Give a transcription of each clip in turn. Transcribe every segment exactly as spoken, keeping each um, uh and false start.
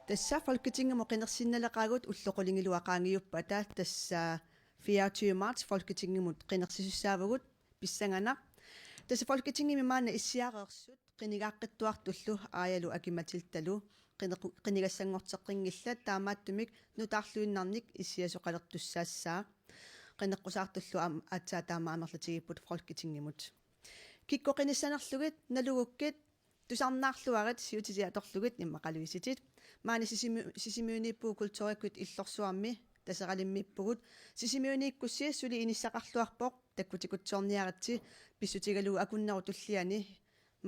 Tassa Folketingimut qinersinnaleqaagut ullut qulingiluat qaangiuppata, tassa fireogtyve marts Folketingimut qinersisussaavugut, pissanganaq. Tassa Folketingimi maanna issiareersut qinigaaqqittuartullu Aajalu Aki-Matildalu qinequ-, qinigassanngorteqqinngillat, taamaattumik nutaarluinnarnik issiasoqalertussaassaaq. Qineqqusaartullu am-, aatsaat taama amerlatigipput Folketingimut. Kikkut qinissanerlugit nalugukkit, tusarnaarluarit siutitit atorlugit immaqaluisitit. Maani Sisimi-, Sisimiuniippugut kulturikkut illorsuarmi Taseralimmiippugut. Sisimiuniikkussi suli inissaqarluarpoq, takkutikutsoorniaritsi, pissutigalugu akunnerup tulliani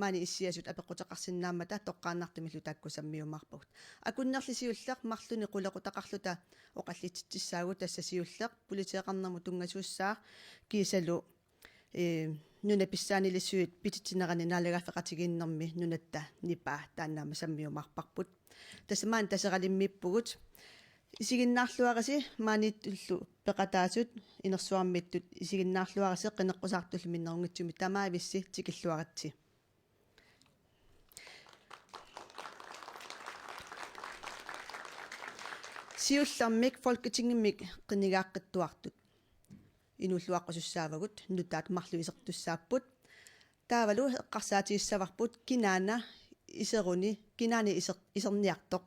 maani issiasut apeqquteqarsinnaammata toqqaannartumillu taakku sammiumaarpagut. Akunnerli siulleq marlunnik qulequtaqarluta oqallitsitsissaagut, tassa siulleq politeeqarnermut tunngasuussaaq kiisalu, ee, nunap pissaanilissui pititsinerani naalagaaffeqatigiinnermi nunatta nipaa, taanna aamma sammiumaarparput. Tassa maani Taseralimmiippugut. Isiginnaarluarisi maaniittullu peqataasut inersuarmiittut, isiginnaarluarisi qineqqusaartullu minnerunngitsumik, tamaavissi tikilluaritsi. Siullermik Folketingimik qinigaaqqittuartut inuulluaqqusussaavagut, nutaat marluk isertussaapput. Taavalu eqqarsaatigissavarput kinaana iseruni, kinaana iser-, iserniartoq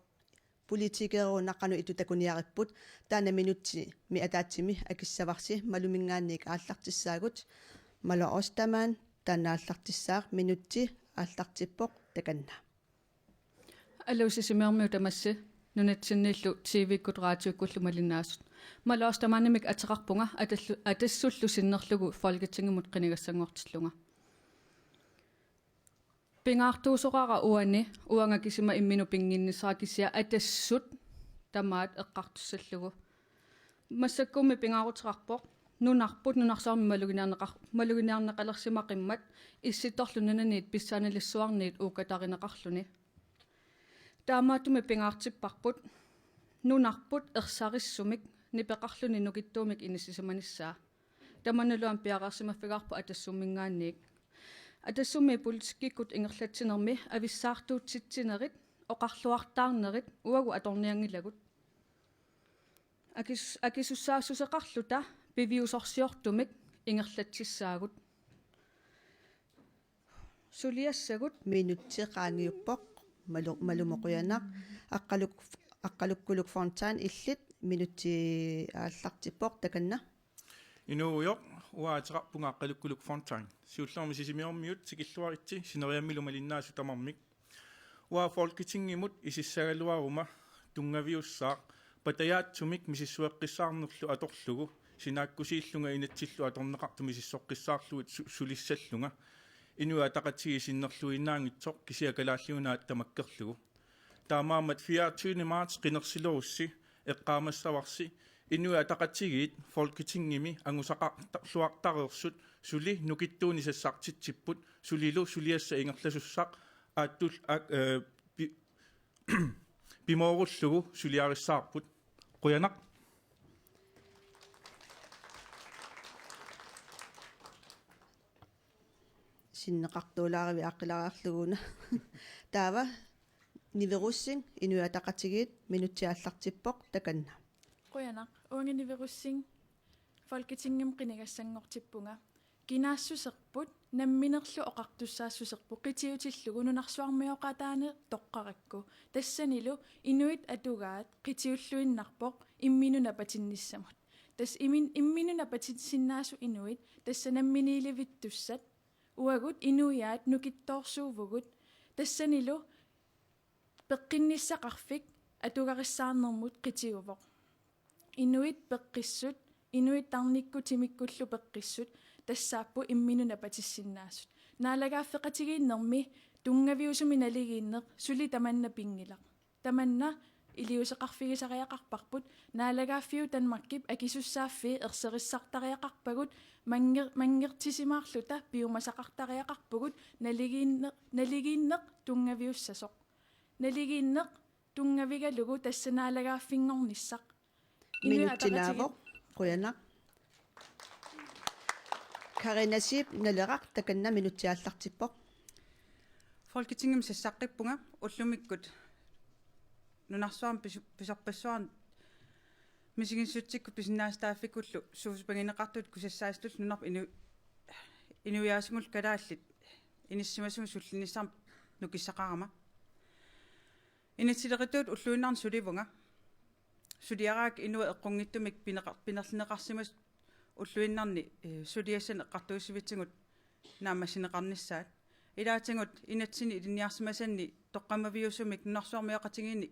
politikeruuna qanoq ittoq takuniaripput. Taanna minutsimi ataatsimi akissavarsi. Maluminngaanniit aallartissaagut. Maloq Ostermann, taanna aallartissaaq, minutsi aallartippoq, takanna. Aluu, Sisimiormiut tamassi, nunatsinniillu T V-kkut raatiukkullu malinnaasut. Maloq Ostermannimik ateqarpunga, atallu-, Atassullu sinnerlugu Folketingimut qinigassanngortillunga. Pingaartuusoqaara uani, uanga kisima imminut pinnginnissara, kisianni Atassut tamaat eqqartussallugu. Massakkummi pingaaruteqarpoq nunarput nunarsuarmi maluginiarneqar-, maluginiarneqalersimaqimmat Issittorlu Nunaniit pissaanilissuarniit uukatarineqarluni. Taamaattumik pingaartipparput nunarput ersarissumik nipeqarluni nukittuumik inissisimanissaa. Tamannalu aamma piareersimaffigaarput Atassumminngaanniit. Atassummi politikkikkut ingerlatsinermi avissaartuutsitsinerit, oqarluartaarnerit uagut atornianngilagut. Akis-, akisussaassuseqarluta piviusorsiortumik ingerlatsissaagut. Suliassagut. Minutsi qaangiuppoq, malu-, Malumo qujanaq. Aqqaluk-, Aqqalukkuluk Fontain, illit, minutsi aallartippoq, takanna. Inuugujoq, uanga ateqarpunga Aqqalukkuluk Fontain. Siullermik Sisimiormiut tikilluaritsi, sineriammilu malinnaasut tamarmik. Uanga Folketingimut isissagaluaruma tunngaviussaaq patajaatsumik misissueqqissaarnerlu atorlugu, sinaakkusiillunga inatsillu atorneqartut misissoqqissaarlugit su-, sulissallunga. Inuit Ataqatigiit sinnerluinnaanngitsoq, kisianni Kalaallit Nunaat tamakkerlugu. Taamaammat fireogtyvende marts qinersilerussi eqqaamassavarsi Inuit Ataqatigiit Folketingimi angusaqarluartareersut suli nukittuunik sassartitsipput, sulilu suliassaq ingerlasussaq aattul-, ak-, øh, pi-, pimoorullugu suliarissavarput. Qujanaq. Sinneqartuulaarivit aaqqilaariarlugu una. Taava Nivi Rosing, Inuit Ataqatigiit, minutsi aallartippoq, takanna. Qujanaq, uanga Nivi Rosing, Folketingimi qinigassanngortippunga. Kinaassuserput namminerlu oqartussaassuserput qitiutillugu nunarsuarmioqataaneq toqqarakku. Tassanilu inuit atugaat qitiulluinnarpoq imminut napatinnissamut. Tassa imin-, imminut napatissinnaasut inuit, tassa namminiilivittussat, uagut inuiaat nukittoorsuuvugut, tassanilu peqqinnissaqarfik atugarissaarnermut qitiuvoq. Inuit peqqissut, inuit tarnikkut timikkullu peqqissut, tassaapput imminut napatissinnaasut. Naalagaaffeqatigiinnermi tunngaviusumik naligiinneq suli tamanna pinngilaq. Tamanna iliuuseqarfigisariaqarparput, naalagaaffiup Danmarkip akisussaaffii erserissartariaqarpagut, manger-, mangertisimaarluta piumasaqartariaqarpugut, naligiinne-, naligiinneq tunngaviussasoq. Naligiinneq tunngavigalugu tassa naalagaaffinngornissaq. Inuit Minutsi Ataqatigiit naavoq, qujanaq. Karina Zeeb, Naleraq, takanna, minutsi aallartippoq. Folketingimi sassaqqippunga ullumikkut nunarsuarmi pisu-, pisorpassuarni misigissutsikkut pisinnaatitaaffikkullu suusupagineqartut kusassaasutullu nunarput inu-, inuiaasunngullu kalaallit inissisimasugut sullinissaq nukissaqarama. Inatsisilerituut ulluinnarni sulivunga. Suliaraakka inuit eqqunngitsumik pineqa-, pinerlineqarsimasut ulluinnarni, eh, suliassanik eqqartuussivitsigut naammassineqarnissaat. Ilaatigut inatsisinni ilinniarsimasanni toqqammaviusumik nunarsuarmioqatigiinni,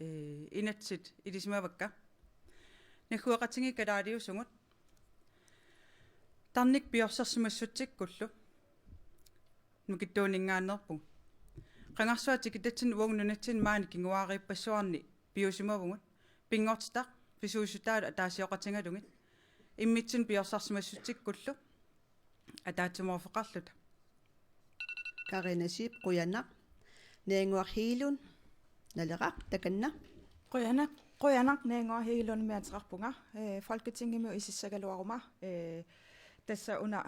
eh, inatsit ilisimavakka. Naggueqatigiit kalaaliusugut. Tarnikkut piorsarsimassutsikkullu nukittuuninngaanneerpugut. Qangarsuaq tikitatsinni uagut nunatsinni maani kinguaariippassuarni piusimavugut. Pinngortitaq pisuussutaalu ataasioqatigalugit. Immitsinnut piorsarsimassutsikkullu ataatsimoorfeqarluta. Karina Zeeb, qujanaq. Naannguaq Hegelund, Naleraq, takanna. Qujanaq, qujanaq, Naannguaq Hegelundimik ateqarpunga. Eh, Folketingimut isissagaluaruma. Eh, tassa una,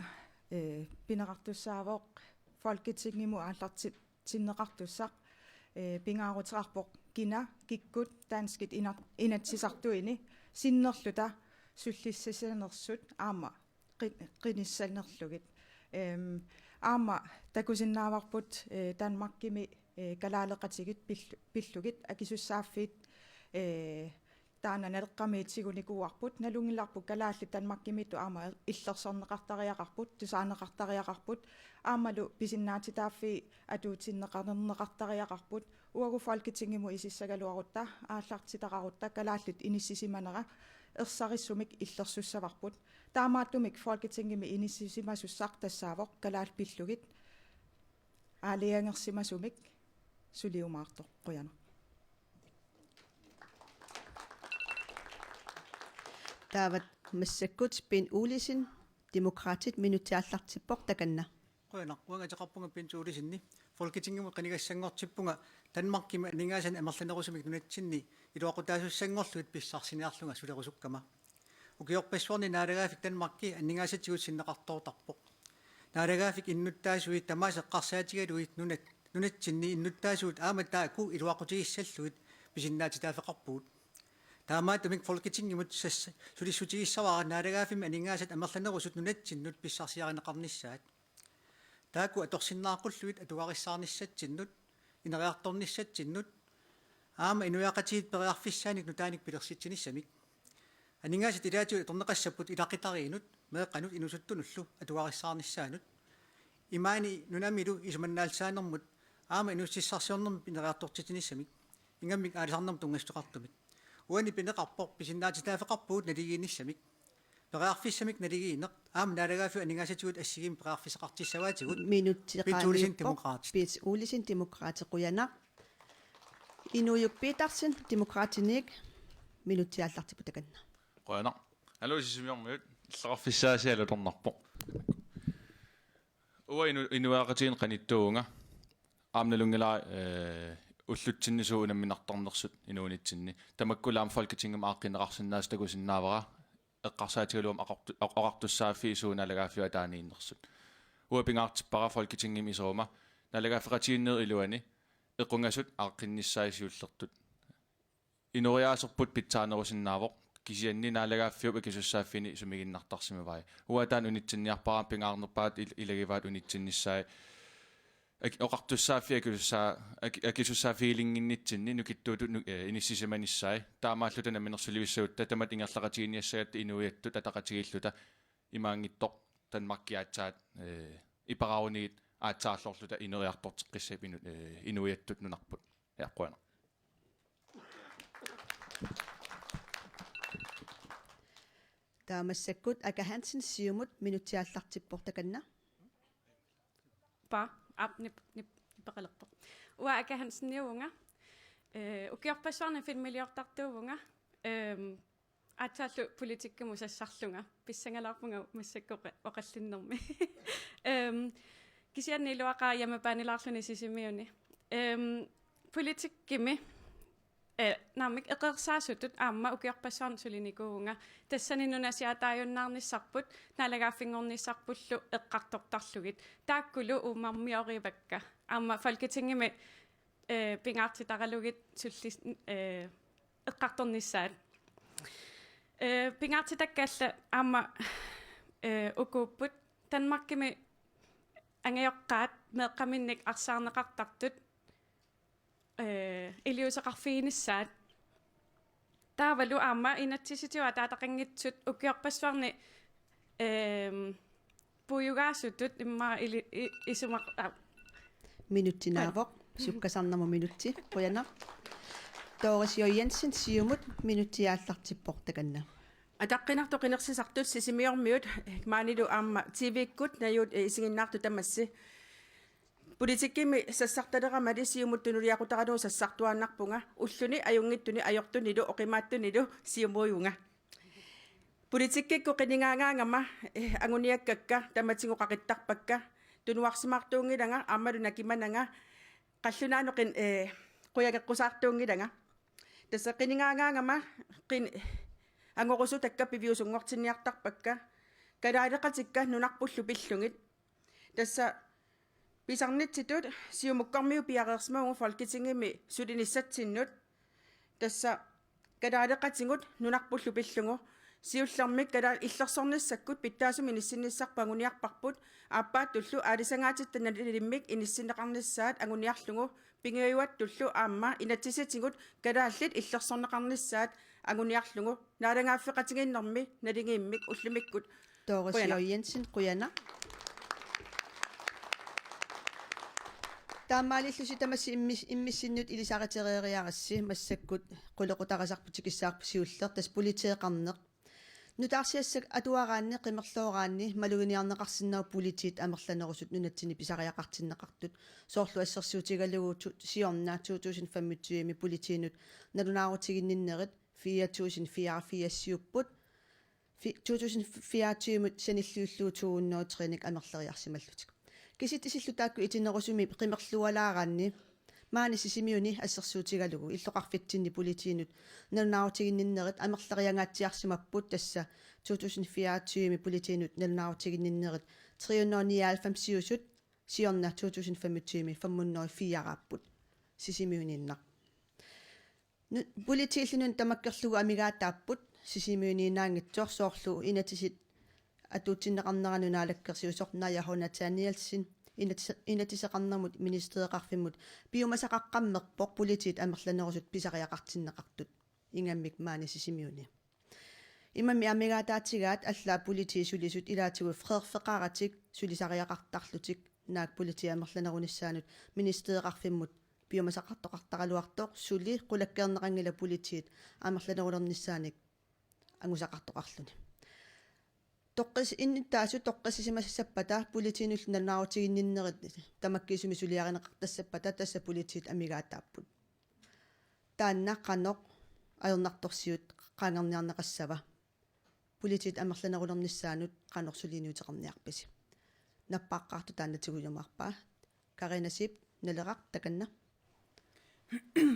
eh, pineqartussaavoq Folketingimut aallarti-, tinneqartussaq, eh, pingaaruteqarpoq kina, kikkut, danskit ina-, inatsisartuini sinnerluta sullissisanersut aamma qi-, qinissanerlugit. Ehm, aamma takusinnaavarput, eh, Danmarkimi, eh, kalaaleqatigiit pillu-, pillugit akisussaaffiit, eh, taanna Naleqqamiit tigunikuuarput, nalunngilarput kalaallit Danmarkimiittut aamma illersorneqartariaqarput, tusaaneqartariaqarput, aammalu pisinnaatitaaffii atuutsinneqarneqartariaqarput, uagut Folketingimut isissagaluarutta, aallartitaqarutta, kalaallit inissisimanera ersarissumik illersussavarput. Taamaattumik Folketingimi inissisimasussaq tassaavoq kalaallit pillugit aalajangersimasumik suliumaartoq. Qujanaq. Taava massakkut Bent Olsen, Demokraatit, minutsi aallartippoq, takanna. Qujanaq, uanga ateqarpunga Bent Olsen. Folketingimut qinigassanngortippunga Danmarkimi aningaasanik amerlanerusumik nunatsinni iluaqutaasussanngorlugit pissarsiniarlunga sulerusukkama. Ukiorpassuarni naalagaaffik Danmarki aningaasatigut sinneqartoortarpoq. Naalagaaffik innuttaasui tamaasa eqqarsaatigalugit nunat-, nunatsinni innuttaasugut aamma taakku iluaqutigissallugit pisinnaatitaaffeqarpugut. Taamaattumik Folketingimut sas-, sulissutigissavara naalagaaffimmi aningaasat amerlanerusut nunatsinnut pissarsiarineqarnissaat. Taakku atorsinnaaqqullugit atugarissaarnissatsinnut, ineriartornissatsinnut, aamma inuiaqatigiit periarfissaannik nutaanik pilersitsinissamik. Aningaasat ilaatigut atorneqassapput ilaqutariinnut, meeqqanut, inuusuttunullu atugarissaarnissaannut. Imaani nunamilu isumannaallisaanermut aamma inuussutissarsiornermut ineriartortitsinissamik. Ingammik aalisarnermut tunngassuteqartumik. Uani pineqarpoq pisinnaatitaaffeqarpugut naligiinnissamik. Periarfissamik naligiinneq, aamma naalagaaffiup aningaasatigut assigiimmik periarfissaqartissavaatigut. Minutsi Bent Olsen, qaangiuppoq. Demokraatit. Bent Olsen, Demokraatit, qujanaq. Inuujuk Petersen, Demokraatiniit, minutsi aallartippoq, takanna. Qujanaq. Aluu Sisimiormiut, illoqarfissaasiat alutornarpoq. Uanga inu-, inuiaqatigiinni qanittuuvunga. Aamma nalunngilara, eh, ullutsinni suut unamminartarnersut inuunitsinni. Tamakkulu aamma Folketingimi aaqqinneqarsinnaasut takusinnaavara. Eqqarsaatigalugu aamma oqartu-, oq-, oqartussaaffii suut naalagaaffiup ataaniinnersut. Uanga pingaartippara Folketingimi iseruma naalagaaffeqatigiinnerup iluani equngasut aaqqinnissaat siullertut. Ineriaaserput pitsaanerusinnaavoq, kisianni naalagaaffiup akisussaaffiini sumiginnartarsimavai. Uanga taanna unitsinniarpara, pingaarnerpaatut il-, ilagivaat unitsinnissaat. Ak-, oqartussaaffii akisussaa-, aki-, akisussaaffiginnginnitsinni nukittuutut nu-, eh, inissisimanissai. Taamaalluta namminersulivissuutta, tamatta ingerlaqatigiinniassagatta inuiattut ataqatigiilluta, imaanngitsoq Danmarkip aatsaat, eh, iperarunigit aatsaarlorluta ineriartorteqqissagit inu-, eh, inuiattut nunarput. Ja, qujanaq. Taava massakkut Aka Hansen, Siumut, minutsi aallartippoq, takanna. Pa, aap, nip-, nip-, nipeqalerpoq. Uanga Aka Hanseniuvunga. Eh, ukiorpassuarni filmiliortartuuvunga. Ehm, aatsaallu politikkimut sassarlunga. Pissangalarpunga massakkut oqa-, oqallinnermi. Ehm, kisianni iluaqaaq hjemmebanelaarluni Sisimiuni. Ehm, politikkimi, eh, naamik, eqeersaasutut aamma ukiorpassuarni sulinikuuvunga. Tassani nunasiaataajunnaarnissarput, naalagaaffinngornissarpullu eqqartortarlugit. Taakkulu uummarmiorivakka. Aamma Folketingimi eh, pingaartitaralugit sullis-, eh, eqqartornissaat. Eh, pingaartitakka alla aamma, eh, ukuupput Danmarkimi angajoqqaat meeqqaminnik arsaarneqartartut, eh, iliuuseqarfiginissaat. Taavalu aamma inatsisitigut ataataqanngitsut ukiorpassuarni, ehm, puiugaasutut immaqa ili-, i-, isumaq-, aa. Minutsinaavoq, sukkasarnermut minutsi, qujanaq. Doris J. Jensen, Siumut, minutsi aallartippoq takanna. Ataqqinartut qinersisartut Sisimiormiut, maanilu aamma T V-kkut najuut, eh, isiginnaartut tamassi. Politikkimi sassartaleramali Siumut tunuliaqutaralugu sassartuaannarpunga, ulluni ajunngitsuni ajortunilu oqimaatsunilu siumuujunga. Politikkikkut qinigaangaangama, eh, anguniakkakka tamatigut qaqittarpakka, tunuarsimaartuunngilanga aammalu nakimananga, qallunaanut qin-, eh, qujageqqusaartuunngilanga. Tassa qinigaangaangama qin-, angorusutakka piviusunngortinniartarpakka, kalaaleqatikka nunarpullu pillugit. Tassa pisarnitsitut Siumukkormiut piareersimavugut Folketingimi sulinissatsinnut. Tassa kalaaleqatigut nunarpullu pillugu, siullermik kalaal-, illersornissakkut pitsaasumik inissinnissarput anguniarparput, aappaattullu aalisangaatitta nalilimmik inissinneqarnissaat anguniarlugu, pingajuattullu aamma inatsisitigut kalaallit illersorneqarnissaat anguniarlugu, naalagaaffeqatigiinnermi naligiimmik ullumikkut. Doris Qujanaq. J. Jensen, qujanaq. Taamaalillusi tamassi immis-, immissinnut ilisaritereeriarassi, massakkut qulequtarisarput tikissavarput siulleq, tassa politeeqarneq. Nutaarsiassat atuaraanni qimerlooraanni maluginiarneqarsinnaavoq politiit amerlanerusut nunatsinni pisariaqartinneqartut. Soorlu assersuutigalugu tu-, siorna to tusind femogtyve politiinut nalunaarutiginninnerit fire tusind fireogfirsiupput. Fi-, to tusind fireogtyve-mut sanilliullugu to hundrede og tre-nik amerleriarsimallutik. Kisitsisillu taakku itinerusumi qimerlualaaraanni maani Sisimiuni assersuutigalugu illoqarfitsinni politiinut nalunaarutiginninnerit amerleriangaatsiarsimapput, tassa to tusind fireogtyve-mi politiinut nalunaarutiginninnerit tre hundrede og nioghalvfems-iusut, siorna to tusind femogtyve-mi fem hundrede og fire-aapput Sisimiuniinnaq. Nu-, politiillu nunat tamakkerlugu amigaataapput Sisimiuniinnaanngitsoq, soorlu inatsisit atuutsinneqarnerannut naalakkersuisoq Naja H. Nathanielsen, inatsi-, inatsiseqarnermut ministereqarfimmut piumasaqaqqammerpoq politiit amerlanerusut pisariaqartinneqartut ingammik maani Sisimiuni. Imammik amigaataatigaat allaat politiit sulisut ilaatigut freerfeqaratik sulisariaqartarlutik, naak politiit amerlanerunissaannut ministereqarfimmut piumasaqartoqartaraluartoq, suli qulakkeerneqanngilaq politiit amerlanerulernissaannik angusaqartoqarluni. Toqqis-, innuttaasut toqqissisimasassappata politiinullu nalunaarutiginninnerit tamakkiisumik suliarineqartassappata, tassa politiit amigaataapput. Taanna qanoq ajornartorsiut qaangerniarneqassava? Politiit amerlanerulernissaannut qanoq suliniuteqarniarpisi? Nappaaqqaartoq taanna tigujumaarpaa. Karina Zeeb, Naleraq, takanna.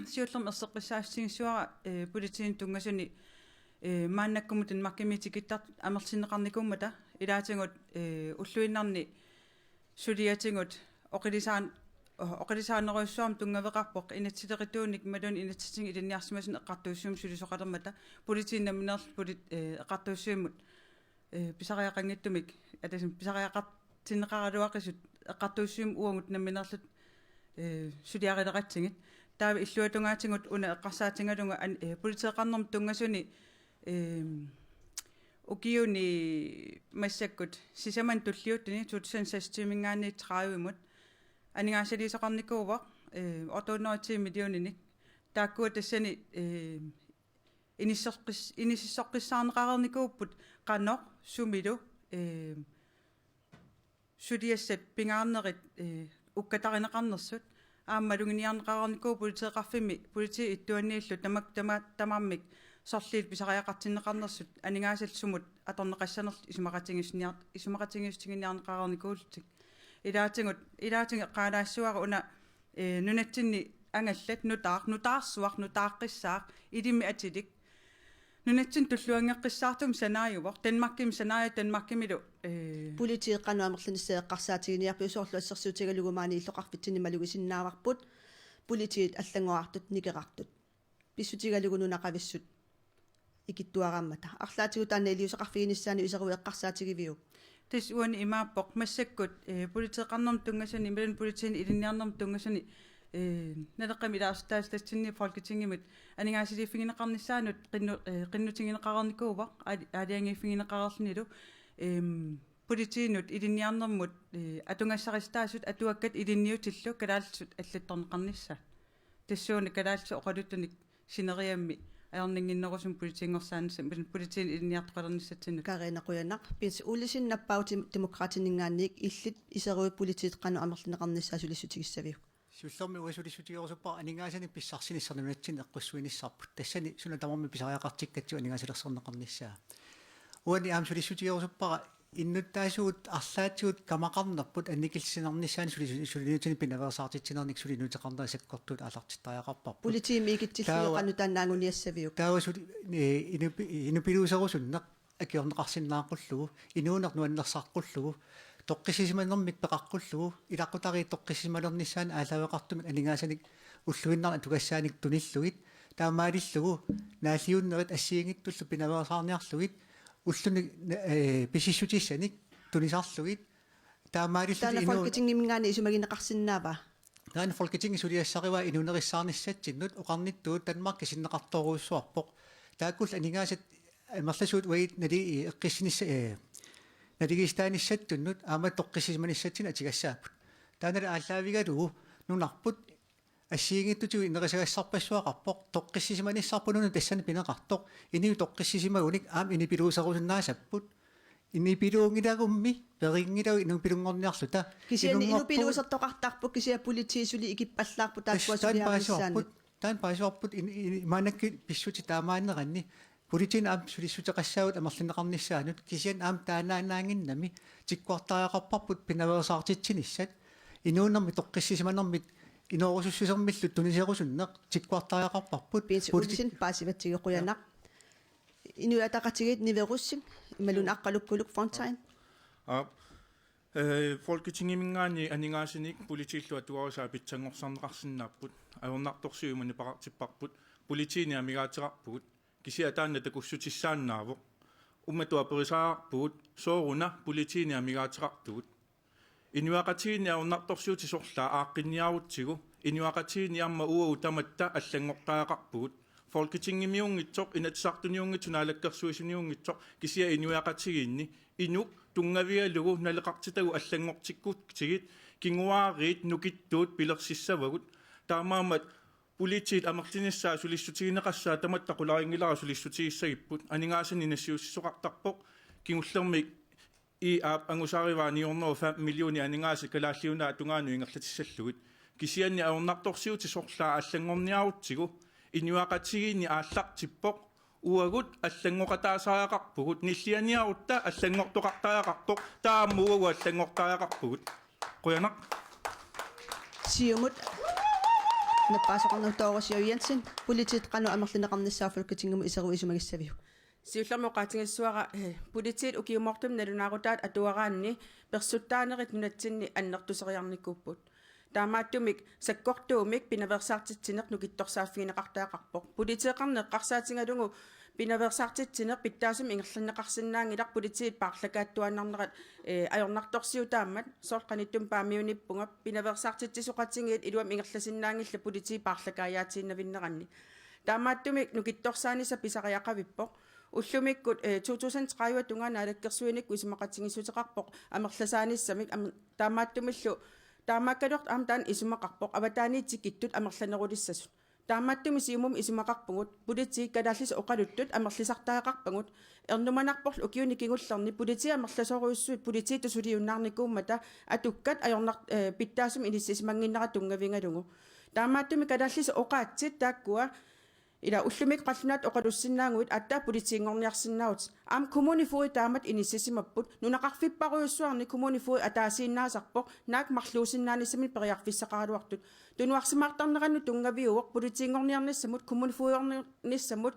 Siullermik erseqqissaatigissavara, eh, politiinut tunngasuni, eh, maannakkumut Danmarkimi tikittartut amerlisinneqarnikuummata, ilaatigut, eh, ulluinnarni suliatigut oqilisaan-, o-, oqilisaanerujussuarmik tunngaveqarpoq inatsisilerituunik imaluunniit inatsisitigut ilinniarsimasuni eqqartuussivimmut sulisoqalermata, politiit nammineerlutik polit-, eh, eqqartuussivimmut, eh, pisariaqanngitsumik, atasam pisariaqartinneqaraluaqisut eqqartuussivimmut uagut nammineerlutik, eh, suliarileratsigit. Taava illuatungaatigut una eqqarsaatigalugu an-, eh, politeeqarnermut tunngasuni, eh, ukiuni massakkut sisamani tulliuttuni to tusind seksogtyve-minngaanniit tredive-mut aningaasaliisoqarnikuuvoq, eh, otte hundrede og ti millioninik. Taakkua tassani, eh, inissoqqis-, inisissoqqissaarneqareernikuupput qanoq sumilu, eh, suliassat pingaarnerit, eh, ukkatarineqarnersut. Aamma maluginiarneqareernikuuvoq politeeqarfimmi politiit ittuanniillu tamak-, tama-, tamarmik sorliit pisariaqartinneqarnersut, aningaasallu sumut atorneqassanerlutik isumaqatigiissiniar-, isumaqatigiissutiginniarneqareernikuullutik. Ilaatigut, ilaatigut eqqaalaassavara una, eh, nunatsinni angallat, nutaaq, nutaarsuaq, nutaaqqissaaq, ilimmik atilik. Nunatsinni tulluanngeqqissaartumik sanaajuvoq, Danmarkimi sanaajuvoq, Danmarkimilu, eh, politiit qanoq amerlinissaat eqqarsaatiginiarpigit? Soorlu assersuutigalugu maani illoqarfitsinni malugisinnaavarput. politiit allanngorartut nikerartut pissutigalugu nunaqavissut ikittuaraammata. Arlaatigut taanna iliuuseqarfiginissaanut iseruit eqqarsaatigiviuk? Tassa uani imaappoq massakkut, eh, politeeqarnermut tunngasuni, imaluunniit politiinit ilinniarnermut tunngasuni, eh, Naleqqami ilaasortaatitsinni Folketingimut aningaasaliiffigineqarnissaanut qinnu-, eh, qinnutigineqareernikuuvoq, aali-, aalajangiiffigineqareerlunilu, ehm, politiinut ilinniarnermut, eh, atugassarissaasut atuakkat ilinniutillu kalaallisut allattorneqarnissaat. Tassuuna kalaallisut oqaluttunik sineriammi ajornannginnerusumik politiinngorsaanissamut, politiinut ilinniartoqalernissatsinnut. Karina, qujanaq. Bent Olsen, Nappaavoq Dem-, Demokraatininngaanniit, illit iseruit politiit qanoq amerlineqarnissaat sulissutigissaviuk? Siullermik uanga sulissutigerusuppara aningaasanik pissarsinissaq nunatsinni eqqussuinissarput. Tassani suna tamarmi pisariaqartikkatsigu aningaasalersorneqarnissaa. Uani aamma sulissutigerusuppara innuttaasugut arlaatigut kamaqarnerput annikillisinarnissaanut suli-, suliniutinik pinaveersaartitsinernik sulinuuteqarnerat sakkortuut aallartittariaqarparput. Politiimi ikitsillugu taava qanoq taanna anguniassaviuk? Taava suli-, eh, inupi-, inupiluuserusunneq akiorneqarsinnaaqqullugu, inuuneq nuannersaqqullugu, toqqissisimanermik peqaqqullugu, ilaquttariit toqqissisimalernissaannut aallaveqartumik aningaasanik ulluinnarni atugassaanik tunillugit, taamaalillugu naalliunnerit assigiinngitsullu pinaveersaarniarlugit, ulluni, eh, pisissutissanik tunisarlugit, taamaalillutik. Taanna inuu-, Folketingiminngaanniit isumagineqarsinnaava? Taanna Folketingip suliassarivaa inuunerissaarnissatsinnut oqarnittut Danmarki sinneqartorujussuarpoq. Taakkullu aningaasat amerlasuut uagut nali-, eqqissinissa-, eh, naligiissitaanissatsinnut aamma toqqissisimanissatsinnut atugassaapput. Taannali aallaavigalugu nunarput assigiinngitsutigut inerisagassarpassuaqarpoq, toqqissisimanissarput nunani tassani pineqartoq, inuit toqqissisimagunik aamma inupiluuserusunnaasapput. Inupiluunngilagummi perinngilagut inupiluunngorniarluta. Kisianni inunngoqqu-, inupiluusertoqartarput, kisianni politiit suli ikippallaarput. Tassa taakkua taanna suliarinnissaannut. Paasivarput, taanna paasivarput in-, in-, maannakkut pissutsit taamaanneranni. Politiinut aamma sulissuteqassaagut amerlineqarnissaanut, kisianni aamma taannaannaannginnami tikkuartariaqarparput pinaveersaartitsinissat. Inuunermik toqqissisimanermik inoorusussusermillu tuniserusunneq tikkuartariaqarparput. Bent Politi-, Olsen, paasivatsigut qujanaq. Inuit Ataqatigiit, Nivi Rosing, imaluunniit Aqqalukkuluk Fontain. Aap. Eh, Folketingiminngaanniit aningaasanik politiillu atugarisai pitsanngorsarneqarsinnaapput. Ajornartorsiut ima nipeqartipparput. Politiini amigaateqarpugut. Kisianni taanna takussutissaannaavoq. Uumatut aperisariaqarpugut, sooruna politiini amigaateqartugut. Inuiaqatigiinni ajornartorsiutit sorlaat aaqqinniarutsigu, inuiaqatigiinni aamma uagut tamatta allanngortariaqarpugut. Folketingimiunngitsoq, Inatsisartuniunngitsoq, Naalakkersuisuniunngitsoq, kisianni inuiaqatigiinni inuk tunngavigalugu naleqartitagut allanngortikkutsigit, kinguaariit nukittuut pilersissavagut. Taamaammat politiit amerlinissaat sulissutigineqassaat tamatta qularinngilara sulissutigissagipput. Aningaasanik nassiussisoqartarpoq, kingullermik I A P angusarivaa ni hundrede og fem millioner aningaasat Kalaallit Nunaata tungaanut ingerlatissallugit. Kisianni ajornartorsiutit sorlaat allanngorniarutsigu inuiaqatigiinni aallartippoq, uagut allanngortariaqarpugut, nillianiarutta allanngortoqartariaqarpoq, taava aamma uagut allanngortariaqarpugut. Qujanaq. Siumut, nappaasoqarneq Doris Jensen, politiit qanoq amerlineqarnissaat Folketingimut iseruit isumagissaviuk? Siullermik oqaatigissavara, eh, politiit ukiumoortumik nalunaarutaat atuaraanni persuttaanerit nunatsinni annertuseriarnikuupput. Taamaattumik sakkortuumik pinaveersaartitsineq nukittorsaaffigineqartariaqarpoq. Politeeqarneq eqqarsaatigalugu pinaveersaartitsineq pitsaasumik ingerlanneqarsinnaanngilaq, politiit paarlakaattuaannarnerat, eh, ajornartorsiutaammat, soorlu qanittumi paamiunippunga, pinaveersaartitsisoqatigiit iluamik ingerlasinnaanngillat politiit paarlakaajaatiinnavinneranni. Taamaattumik nukittorsaanissaq pisariaqavippoq. Ullumikkut, eh, to tusind tredive tungaanut naalakkersuinikkut isumaqatigiissuteqarpoq amerlasaanissamik, am-, taamaattumillu taamaakkaluartoq aamma taanna isumaqarpoq, avataaniit tikittut amerlanerulissasut. Taamaattumik Siumumi isumaqarpugut politiit kalaallisut oqaluttut amerlisartariaqarpagut. Ernumanarporlu ukiuni kingullerni politiit amerlasoorujussuit politiitut suliunnaarnikuummata atukkat ajornar-, eh, pitsaasumik inissisimannginnerat tunngavigalugu. Taamaattumik kalaallisut oqaatsit taakkua, ila ullumikkut qallunaatut oqalussinnaaguit aatsaat politiinngorniarsinnaavutit. Aamma kommunefogedit taamatut inissisimapput, nunaqarfipparujussuarnik kommunefogedit ataasiinnaasarpoq, naak marluusinnaanissaminnik periarfissaqaraluartut. Tunuarsimaartarnerannut tunngaviuvoq politiinngorniarnissamut, kommunefogedornissamut,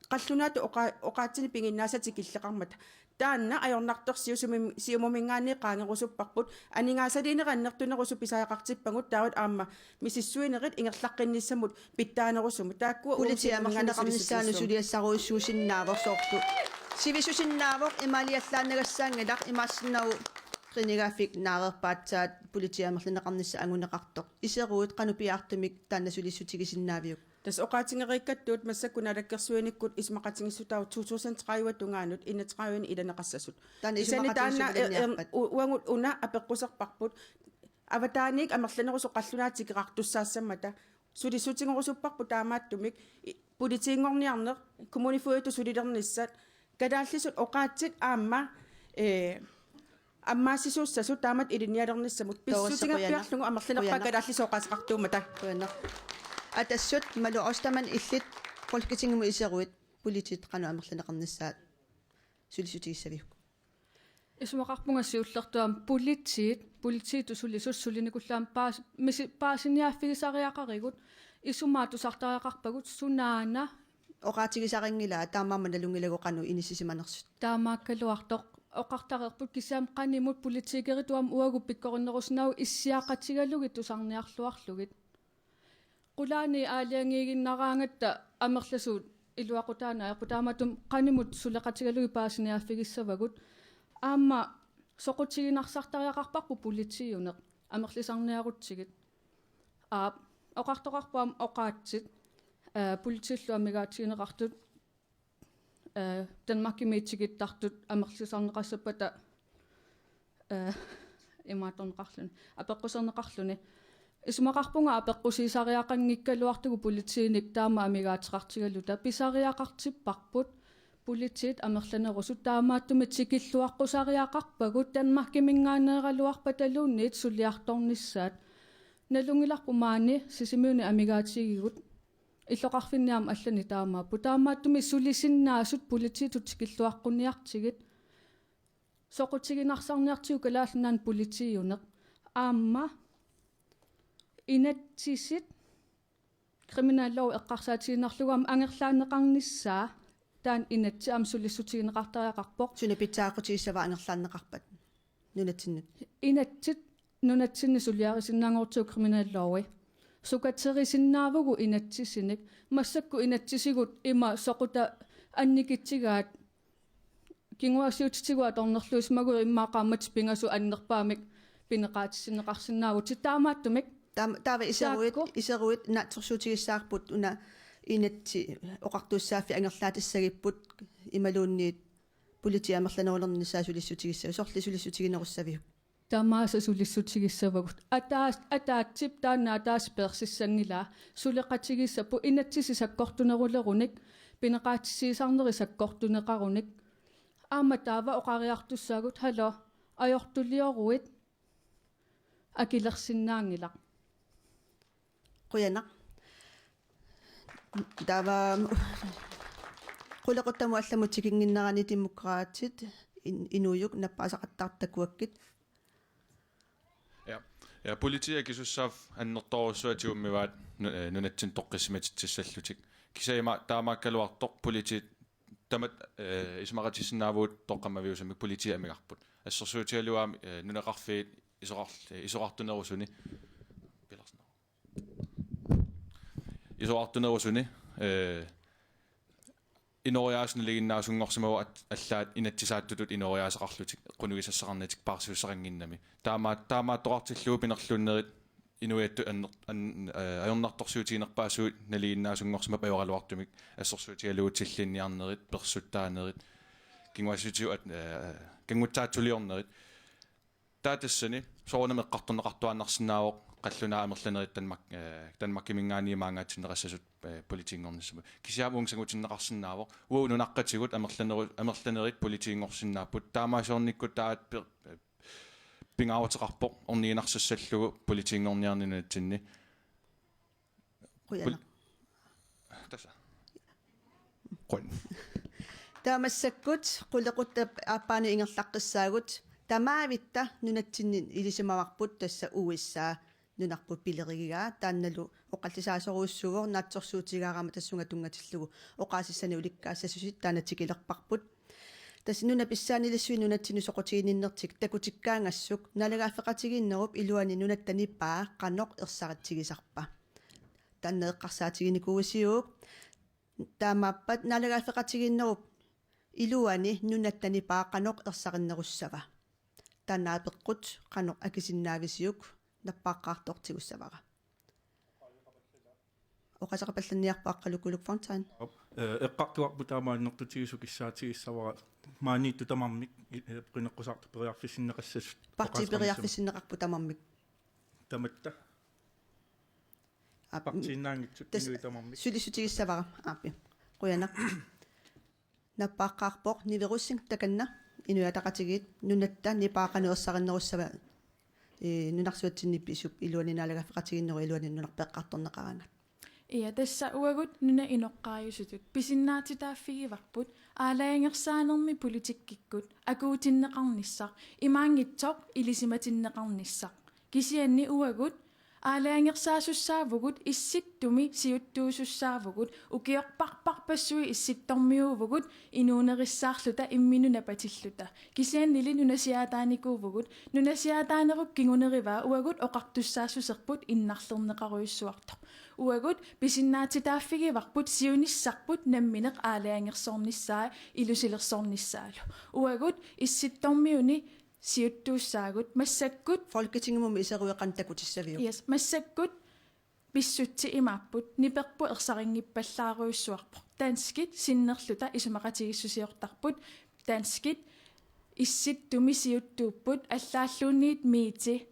qallunaatut oqa-, oqaatsinik piginnaasat tikilleqarmata. Taanna ajornartorsiut Siumumi-, Siumuminngaanniit qaangerusupparput, aningaasaliinerit annertunerusut pisariaqartippagut taavalu aamma misissuinerit ingerlaqqinnissamut pitsaanerusumut. Taakkua uagut Siumuminngaanniit sulissusiussuummata. Politiit amerlaneqarnissaanut suliassarujussuusinnaavoq soorlu. Sivisusinnaavoq, imaaliallaannagassaanngilaq, imaassinnaavoq qinigaaffik naareerpaatsaat politiit amerlaneqarnissaq anguneqartoq. Iseruit qanoq piaartumik taanna sulissutigisinnaaviuk? Tassa oqaatigereerakku massakkut naalakkersuinikkut isumaqatigiissutaavoq to tusind tredive tungaanut enogtredive ilaneqassasut. Taanna kisianni isumaqatigiissut taanna, eh, ilinniarpat? Eh, u-, uagut una apeqquserparput. Avataaniit amerlanerusoq qallunaat tikeqqartussaassammata. Sulissutigerusupparput taamaattumik i-, politiinngorniarneq, kommunefogeditut sulilernissat, kalaallisut oqaatsit aamma, eh, ammaassisuussasut taamatut ilinnialernissamut. Toorissaq, qujanaq. Pissutigipiarlugu amerlanerpaat. Qujanaq. Kalaallisut oqaaseqartuummata. Qujanaq. Atassut Malou Ostermann, illit Folketingimut iseruit politiit qanoq amerlaneqarnissaat sulissutigissaviuk? Isumaqarpunga siullertut aamma politiit, politiitut sulisut sulinikullaamik paas-, misi-, paasiniaaffigisariaqarigut, isumaat tusartariaqarpagut sunaana. Oqaatigisarinngilaat, taamaammat nalunngilagut qanoq inissisimanersut. Taamaakkaluartoq oqartareerput, kisianni qanimut politikeritut aamma uagut pikkorinnerusinnaavagut issiaqatigalugit tusarniarluarlugit. Qulaani aalajangiiginnaraangatta amerlasuut iluaqutaannaarput, taamaattumik qanimut suleqatigalugit paasiniaaffigissavagut. Aamma soqutiginarsartariaqarparput politiiuneq amerlisarniarutsigit. Aap, oqartoqarpoq aamma oqaatsit, aa, politiillu amigaatigineqartut, eh, Danmarkimiit tikittartut amerlisarneqassappata, eh, imaattorneqarluni, apeqquserneqarluni. Isumaqarpunga apeqqusiisariaqanngikkaluartugut politiinik taama amigaateqartigaluta. Pisariaqartipparput politiit amerlanerusut, taamaattumik tikilluaqqusariaqarpagut Danmarkiminngaanneeraluarpataluunniit suliartornissaat. Nalunngilarput maani Sisimiuni amigaatigigigut. Illoqarfinni aamma allani taamaapput. Taamaattumik sulisinnaasut politiitut tikilluaqquniartigit. Soqutiginarsarniartigu Kalaallit Nunaanni politiiuneq. Aamma inatsisit kriminallov eqqarsaatigiinnarlugu aamma angerlaanneqarnissaa, taanna inatsit aamma sulissutigineqartariaqarpoq. Suna pitsaaqutigissava angerlaanneqarpat nunatsinnut? Inatsit nunatsinni suliarisinnaanngortigut kriminallovi. Sukaterisinnaavugut inatsisinik. Massakkut inatsisigut ima soquta annikitsigaat. Kinguaassiuutitigut atornerluisimaguit immaqa qaammatit pingasut annerpaamik pineqaatissinneqarsinnaavugut. Taamaattumik. Taam-, taava iseruit, taakku. Iseruit naatsorsuutigissavarput una inatsit oqartussaaffik angerlaatissagipput imaluunniit politiit amerlanerulernissaat sulissutigissavaa, sorliit sulissutiginerussaviuk? Tamaasa sulissutigissavagut. Ataas-, ataatsip taanna ataaseq peersissanngilaa. Suleqatigiissapput inatsisit sakkortunerulerunik, pineqaatissiisarnerit sakkortuneqarunik. Aamma taava oqariartussaagut: "Hallo, ajortulioruit, akilersinnaanngilaq." Qujanaq. Taava qulequttamut allamut tikinnginnerani Demokraatit, In-, Inuujuk nappaasaqattaartut takuakkit. Ja. Ja, politiit akisussaaffik annertoorujussuaq tigummivaat nu-, eh, nunatsinni toqqissisimatitsissallutik. Kisianni ima taamaakkaluartoq politiit tamatta, eh, isumaqatissinnaavugut toqqammaviusumik politiit amigarput. Assersuutigalugu aamma, eh, nunaqarfiit isoqar-, eh, isoqartunerusuni. Pilersinnaavoq. Isoqartunerusuni, eh, inooriaaseq nalinginnaasunngorsimavoq, at-, allaat inatsisaattutut inooriaaseqarlutik, qunugisassaqarnatik paarsiussaqannginnami. Taama-, taamaattoqartillugu pinerluunnerit inuiattut anner-, an-, eh, ajornartorsiutiginerpaasut nalinginnaasunngorsimapput ajoraluartumik, assersuutigalugu tillinniarnerit, persuttaanerit, kinguaassiuutitigut at-, eh, kanngutsaatsuliornerit. Taava tassani soorunami eqqartorneqartuaannarsinnaavoq qallunaat amerlanerit Danmark-, eh, Danmarkiminngaanniit maangaatsinneqassasut, eh, politiinngornissamut. Kisianni uunga sangutinneqarsinnaavoq. Uagut nunaqqatigut amerlaneru-, amerlanerit politiinngorsinnaapput. Taamaasiornikkut taava per-, eh, pingaaruteqarpoq orniginarsassallugu politiinngorniarneq nunatsinni. Qujanaq. Pul-, tassa. Qun. Taava massakkut qulequttat aappaanut ingerlaqqissaagut. Tamaavitta nunatsinni ilisimavarput, tassa U S A nunarput pilerigigaa, taannalu oqallisaasorujussuuvoq, naatsorsuutigaara aamma tassunga tunngatillugu oqaasissanik ulikkaassasusi, taanna tikilerparput. Tassa nunat pissaannilissuit nunatsinnut soqutiginninnertik takutikkaangassuk naalagaaffeqatigiinnerup iluani nunatta nipaa qanoq ersaritsigisarpa? Taanna eqqarsaatiginikuuisiuk? Taamaappat naalagaaffeqatigiinnerup iluani nunatta nipaa qanoq ersarinnerussava? Taanna apeqqut qanoq akisinnaavisiuk? Nappaaqqaartoq tigussavara. Oqaaseqapallanniarpoq Aqqaluk Uluk Fontain. Ee, eqqartugarput taama annertutigisut kissaatigissavara maaniittut tamarmik, ee, qineqqusaartut periarfissinneqassasut. Partii oqaaseqarnissamut. Periarfissinneqarput tamarmik. Tamatta. Aap, partiinnaanngitsut tassa inuit tamarmik. Sulissutigissavara. Aappi. Qujanaq. Nappaaqqaarpoq Nivi Rosing takanna, Inuit Ataqatigiit, nunatta nipaa qanoq ersarinnerussava, ee, nunarsuatsinni pisup iluani naalagaaffeqatigiinnerup iluani nunarput eqqartorneqaraangat. Ia, tassa uagut nunap inoqqaajusutut pisinnaatitaaffigivarput aalajangersaanermi politikkikkut akuutinneqarnissaq, imaanngitsoq ilisimatinneqarnissaq. Kisianni uagut aalajangersaasussaavugut issittumi siuttuusussaavugut ukiorparparpassuit issittormiuuvugut inuunerissaarluta imminnut napatilluta. Kisiannili nunasiaataanikuuvugut, nunasiaataanerup kingunerivaa uagut oqartussaassuserput innarlerneqarujussuartoq. Uagut pisinnaatitaaffigivarput siunissarput nammineq aalajangersornissaa ilusilersornissaalu. Uagut issittormiuni siuttuussaagut massakkut Folketingimut iserueqan takutissaviuk? Yes, massakkut pissutsit imaapput: niperput ersarinngippallaarujussuarpoq. Danskit sinnerluta isumaqatigiissusiortarput. Danskit issittumi siuttuupput, allaalluunniit miiti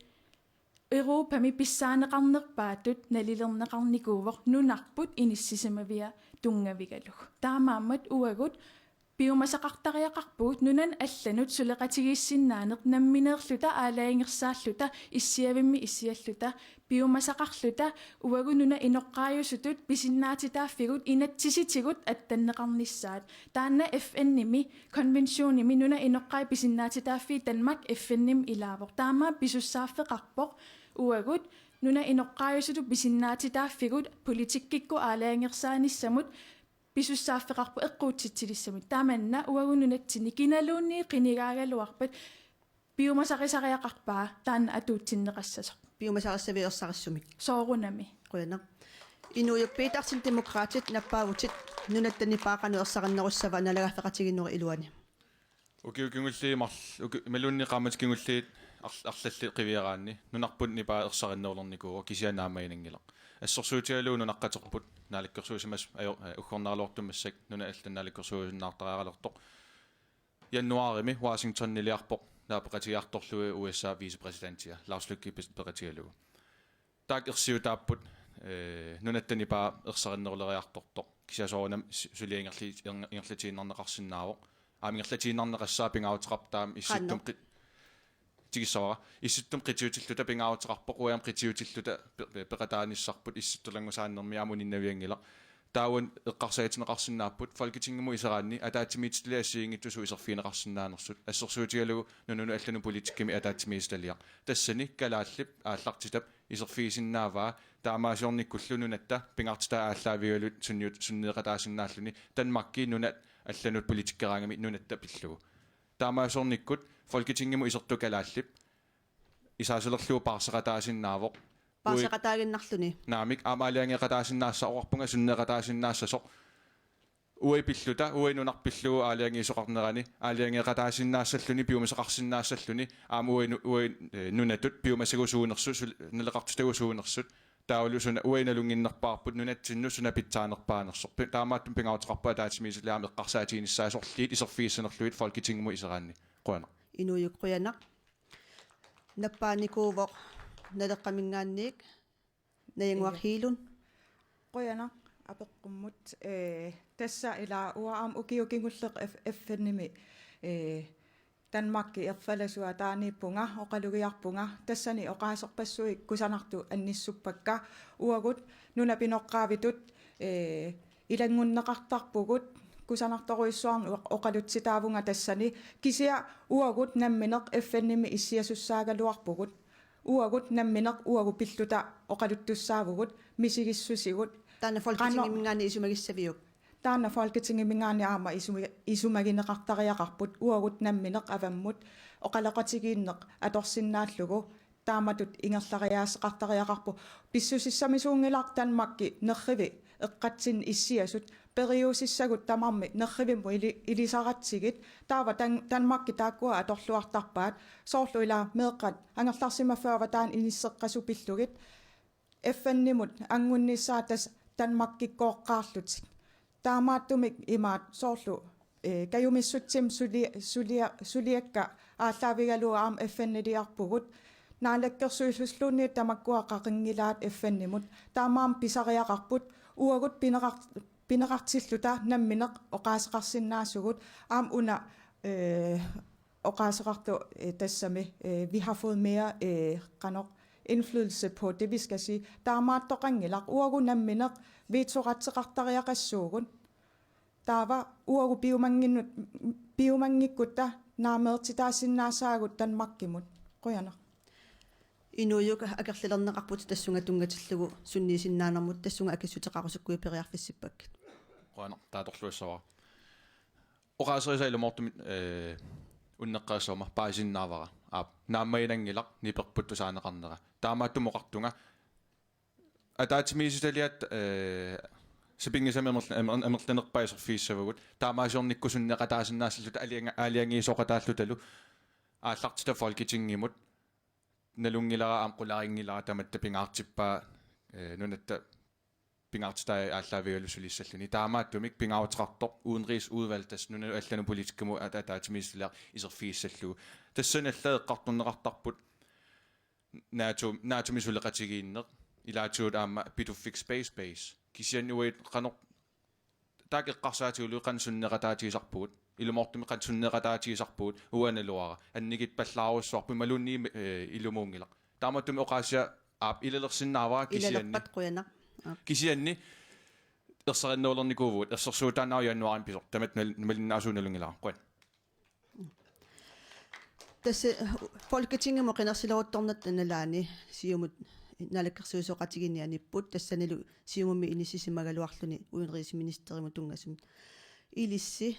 Europami pissaaneqarnerpaatut nalilerneqarnikuuvoq nunarput inissisimavia tunngavigalugu. Taamaammat uagut piumasaqartariaqarpugut nunanut allanut suleqatigiissinnaaneq nammineerluta aalajangersaalluta issiavimmi issialluta piumasaqarluta uagut nunap inoqqaajusutut pisinnaatitaaffigut inatsisitigut attanneqarnissaat. Taanna F N-imi konventionimi nunap inoqqaat pisinnaatitaaffii Danmark F N-imi ilaavoq. Taamaammat pisussaaffeqarpoq uagut nunap inoqqaajusutut pisinnaatitaaffigut politikkikkut aalajangersaanissamut pisussaaffeqarpoq eqquutsitsilissamik. Tamanna uagut nunatsinni kinaluunniit qinigaagaluarpat piumasarisariaqarpaa taanna atuutsinneqassasoq. Piumasarissaviuk ersarissumik? Soorunami. Qujanaq. Inuujuk Petersen, Demokraatit, nappaavutit: nunatta nipaa qanoq ersarinnerussava naalagaaffeqatigiinnerup iluani? Ukiut kingulliit marl-, uki-, imaluunniit qaammatit kingulliit arl-, arlallit qiviaraanni nunarput nipaa ersarinnerulernikuuvoq, kisianni aamma inanngilaq. Assersuutigalugu nunaqqaterput naalakkersuisimasut ajo-, eh, uggornaraluartumik massakkut nunat allat naalakkersuisunnaartariaqalertoq. Januaarimi Washingtoniliarpoq naapeqatigiartorlugit U S A vicepræsidentia, Lars Løkke Pes-, peqatigalugu. Taakku ersiutaapput, eh, nunatta nipaa ersarinneruleriartortoq. Kisianni soorunami su-, suli ingerli-, inger-, ingerlatiinnarneqarsinnaavoq. Aamma ingerlatiinnarneqassaaq, pingaaruteqarpoq taama issittumi qi-, tigussaavara. Issittumi qitiutilluta pingaaruteqarpoq, uagut aamma qitiutilluta pe-, pe-, peqataanissarput issittulanngusaanermi aamma uninnavianngilaq. Taava eqqarsaatinneqarsinnaapput Folketingimut iseraanni ataatsimiititaliap assigiinngitsunik iserfigineqarsinnaanersut, assersuutigalugu nunanut allanut politikkimi ataatsimiititaliaq. Tassani kalaallip aallartitap iserfigisinnaavaa, taamaasiornikkullu nunatta pingaartitat aallaavigalugit sunniut-, sunneeqataasinnaalluni, Danmarki nunat allanut politikkeraangami nunatta pillugu. Taamaasiornikkut Folketingimut isertut kalaallip isaasalerlugu paarseqataasinnaavoq. Paarseqataaginnarluni. Naamik, aamma aalajangeeqataasinnaassasoq, oqarpunga sunneeqataasinnaassasoq. Uagut pilluta, uagut nunarput pillugu aalajangiisoqarnerani, aalajangeeqataasinnaassalluni, piumasaqarsinnaassalluni, aamma uagut nu-, uagut, eh, nunatut piumasagut suunersut, sul-, naleqartitagut suunersut, taavalu suna uagut nalunnginnerpaarput nunatsinnut suna pitsaanerpaanersoq. Pi-, taamaattumik pingaaruteqarpoq ataatsimiititaliami eqqarsaatiginissaa sorliit iserfigissanerlugit Folketingimut iseraanni. Qujanaq. Inuujuk, qujanaq. Nappaanikuuvoq Naleqqaminngaanniit Najanguaq Hegelund. Qujanaq apeqqummut, ee, tassa ila uanga aamma ukiut kingulliit F-, F N-imi, ee, Danmarki erfalasuataaniippunga, oqalugiarpunga, tassani oqaaserpassuit kusanartut annissuppakka, uagut nunap inoqqaavitut, ee, ilanngunneqartarpugut, kusanartorujussuarnik oq-, oqalutsitaavunga tassani, kisianni uagut nammineq F N-imi issiasussaagaluarpugut, uagut nammineq uagut pilluta oqaluttussaavugut, misigissusigut. Taanna qanoq Folketingiminngaanniit isumagissaviuk? Taanna Folketingiminngaanniit aamma isuma-, isumagineqartariaqarput uagut nammineq avammut oqaloqatigiinneq atorsinnaallugu taamatut ingerlariaaseqartariaqarpoq. Pissusissamisuunngilaq Danmarki nerrivi eqqatsinni issiasut periusissagut tamarmik nerrivimmut ili-, ilisaratsigit, taava Dan-, Danmarki taakkua atorluartarpaat, soorlu ila meeqqat angerlarsimaffiup avataani inisseqqasut pillugit F N-imut anngunnissaat tassa Danmarkikkooqqaarlutik. Taamaattumik imaat soorlu, eh, kajumissutsimik suli-, sulia-, suliakka aallaavigalugu aamma F N-iliarpugut. Naalakkersuisulluunniit tamakkua qaqinngilaat F N-imut. Taamaammat pisariaqarput uagut pineqar-, pineqartilluta nammineq oqaaseqarsinnaasugut aamma una, eh, oqaaseqartoq, eh, tassami, eh, vi har fået mere, eh, qanoq, indflydelse på det, vi skal sige. Taamaattoqanngilaq, uagut nammineq vetoretseqartariaqassuugut. Taava uagut piumannginnut-, piumanngikkutta naameertitaasinnaassaagut Danmarkimut. Qujanaq. Inuujuk, akerlilerneqarputit tassunga tunngatillugu sunniisinnaanermut, tassunga akissuteqarusukkuit periarfissippakkit. Qujanaq, taava atorluassavara. Oqaaserisai ilumoortumik, eh, unneqqarissavara, paasisinnaavara. Aap, naammaginanngilaq niperput tusaaneqarnera. Taamaattumik oqartunga ataatsimiititaliat, eh, sapinngisamik amerl-, amer-, amerlanerpaat iserfigissavagut. Taamaasiornikku sunneeqataasinnaassalluta aalajangi-, aalajangiisooqataallutalu aallartitaq Folketingimut. Nalunngilara aamma qularinngilara tamatta pingaartippaa, eh, nunatta pingaartitai aallaavigalugu sulissalluni. Taamaattumik pingaaruteqartoq udenrigsudvalg tassa nunanut allanut politikkikkut at-, ataatsimiititaliaq iserfigissallugu. Tassani allaat eqqartorneqartarput NATO, NATO-mi suleqatigiinneq, ilaatigut aamma Pituffik Space Base. Kisianni uagut qanoq taakku eqqarsaatigalugit qanoq sunneeqataatigisarpugut. Ilumoortumik qanoq sunneeqataatigisarpugut, uanga naluara. Annikitsuallaarujussuarput imaluunniit, eh, ilumuunngilaq. Taamaattumik oqaasia aap ilalersinnaavara kisianni. Ilalerpat qujanaq. Aap. Kisianni ersarinnerulernikuuvugut, ersersuutaannaavoq januaarimi pisoq. Tamatta mal-, malinnaasuugut nalunngilara. Qujan. Tassa Folketingimut qinersileruttornerata nalaani Siumut naalakkersuisooqatigiinni anipput, tassanilu Siumumi inissisimagaluarluni udenrigsministerimut tunngasumik. Ilissi,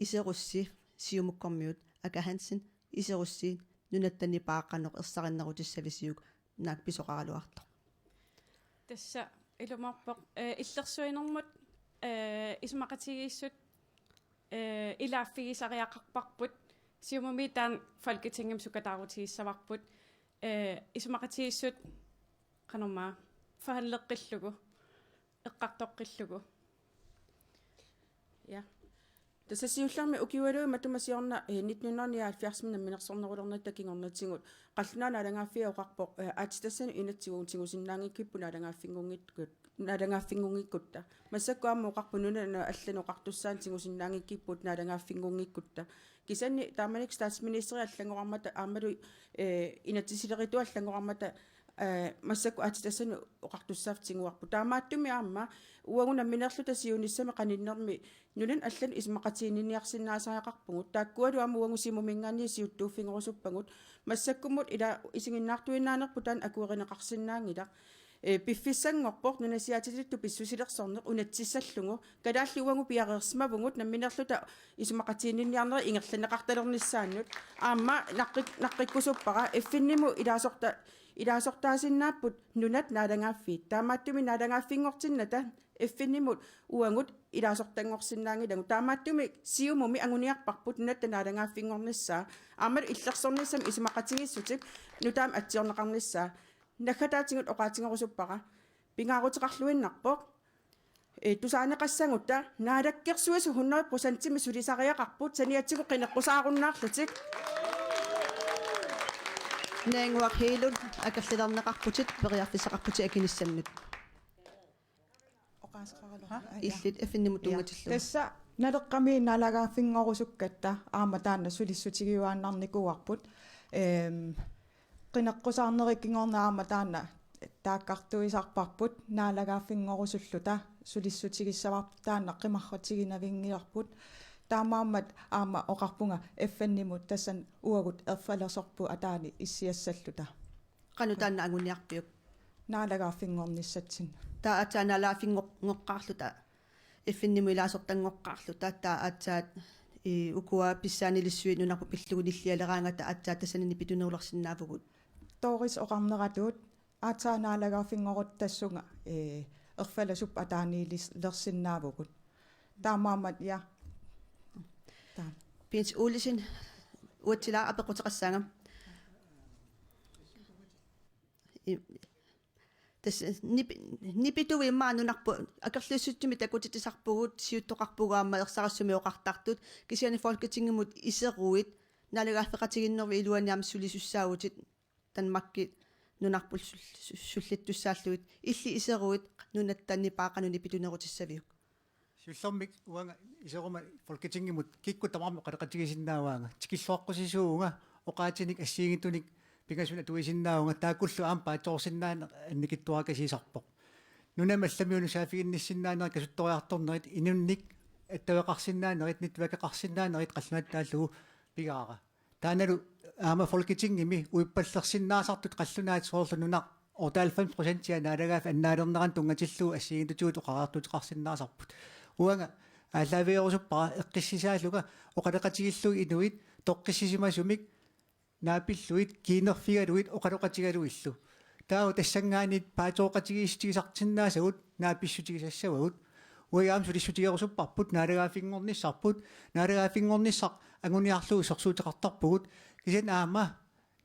iserussi, Siumukkormiut, Aka Hansen, iserussi, nunatta nipaa qanoq ersarinnerutissavisiuk, naak pisoqaraluartoq. Tassa ilumoorpoq, eh, illersuinermut, eh, isumaqatigiissut, eh, ilaaffigisariaqarparput, Siumumi taanna Folketingimi sukataarutigissavarput, eh, isumaqatigiissut qanormaa forhandleqqillugu, eqqartoqqillugu. Ja. Tassa siullermik ukiualuit matuma siorna, eh, nitten hundrede nioghalvfjerdsimi namminersornerulernerata kingornatigut qallunaat naalagaaffiit oqarpoq, eh, aatsitassanut inatsigut tigusinnaanngikkipput naalagaaffinngunngikkut-, naalagaaffinngunngikkutta. Massakkut aamma oqarput nunanut allanut oqartussaannik tigusinnaanngikkipput naalagaaffinngunngikkutta. Kisianni taamanikkut statsministeri allanngorarmata aammalu, eh, inatsisilerituut allanngorarmata, eh, massakkut aatsitassanut oqartussaaffigivarput. Taamaattumik aamma uagut nammineerluta siunissami qaninnermi nunanut allanut isumaqatiginninniarsinnaasariaqarpugut. Taakkualu aamma uagut Siumuminngaanniit siuttuuffigerusuppagut. Massakkumut ila isiginnaartuinnaanerput taanna akuerineqarsinnaanngilaq. Eh, piffissanngorpoq nunasiaatilittut pissusilersorneq unatsissallugu. Kalaallit uagut piareersimavugut nammineerluta isumaqatiginninniarnerit ingerlanneqartalernissaannut. Aamma naqqik-, naqqikkusuppara F N-imut ilaasorta-, ilaasortaasinnaapput nunat naalagaaffiit. Taamaattumik naalagaaffinngortinnata F N-imut uagut ilaasortanngorsinnaanngilagut. Taamaattumik Siumumi anguniarparput nunatta naalagaaffinngornissaa. Aammalu illersornissamik isumaqatigiissutit nutaamik atsiorneqarnissaa. Naggataatigut oqaatigerusuppara. Pingaaruteqarluinnarpoq. Eh, tusaaneqassagutta Naalakkersuisut hundrede procentimik sulisariaqarput saniatigut qineqqusaarunnaarlutik. Naannguaq Hegelund, akerlilerneqarputit, periarfissaqarputit akinissannut. Oqaaseqaraluarpa? Illit F N-imut tunngatillugu. Tassa Naleqqami naalagaaffinngorusukkatta aamma taanna sulissutigiuaannarnikuuarput. Ehm, qineqqusaarnerit kingorna aamma taanna taakkartuisarparput naalagaaffinngorusulluta sulissutigissavarput taanna qimarrutiginavinngilarput. Taamaammat aamma oqarpunga F N-imut tassani uagut erfalasorput ataani issiassalluta. Qanoq taanna anguniarpiuk? Naalagaaffinngornissatsinnut. Taava aatsaat naalagaaffinngor-, ngoqqaarluta F N-imut ilaasortanngoqqaarluta, taava aatsaat, ii, ukua pissaanilissuit nunarput pillugu nillialeraangata aatsaat tassani nipitunerulersinnaavugut. Doris oqarneratut aatsaat naalagaaffinngorutta tassunga, ee, erfalasup ataaniilis-, lersinnaavugut. Taamaammat, ja. Taam. Bent Olsen, uatsila apeqquteqassaanga. I-, tassa nip-, nipituit immaqa nunarput akerliussutsimik takutitsisarpugut, siuttoqarpugut aamma ersarissumik oqartartut, kisianni Folketingimut iseruit, naalagaaffeqatigiinnermi iluani aamma sulisussaavutit, Danmarki nunarput sul-, su-, sullittussaallugit, illit iseruit nunatta nipaa qanoq nipitunerutissaviuk? Siullermik uanga iseruma Folketingimut kikkut tamarmik oqaloqatigisinnaavaanga. Tikilluaqqusisuuvunga, oqaatinik assigiinngitsunik pingasut atuisinnaavunga, taakkullu aamma paatsoorsinnaaneq annikitsuarakasiisarpoq. Nunami allamiunut saaffiginnissinnaanerit kasuttoriartornerit, inunnik attaveqarsinnaanerit, netværkeqarsinnaanerit qallunaatut taallugu pigaara. Taannalu aamma Folketingimi uippallersinnaasartut qallunaat soorlu nunat otteoghalvfems procentia naalagaaffik annaalernerani tunngatillugu assigiinngitsutigut oqariartuuteqarsinnaasarput. Uanga aallaavigerusuppara eqqissisaalunga oqaloqatigiillugit inuit toqqissisimasumik naapillugit kiinnerfigalugit oqaloqatigalugillu. Taava tassanngaanniit paatsooqatigiissutigisarsinnaasagut naapissutigisassavagut. Uagut aamma sulissutigerusupparput, naalagaaffinngornissarput, naalagaaffinngornissaq anguniarlugu isersuuteqartarpugut. Kisianni aamma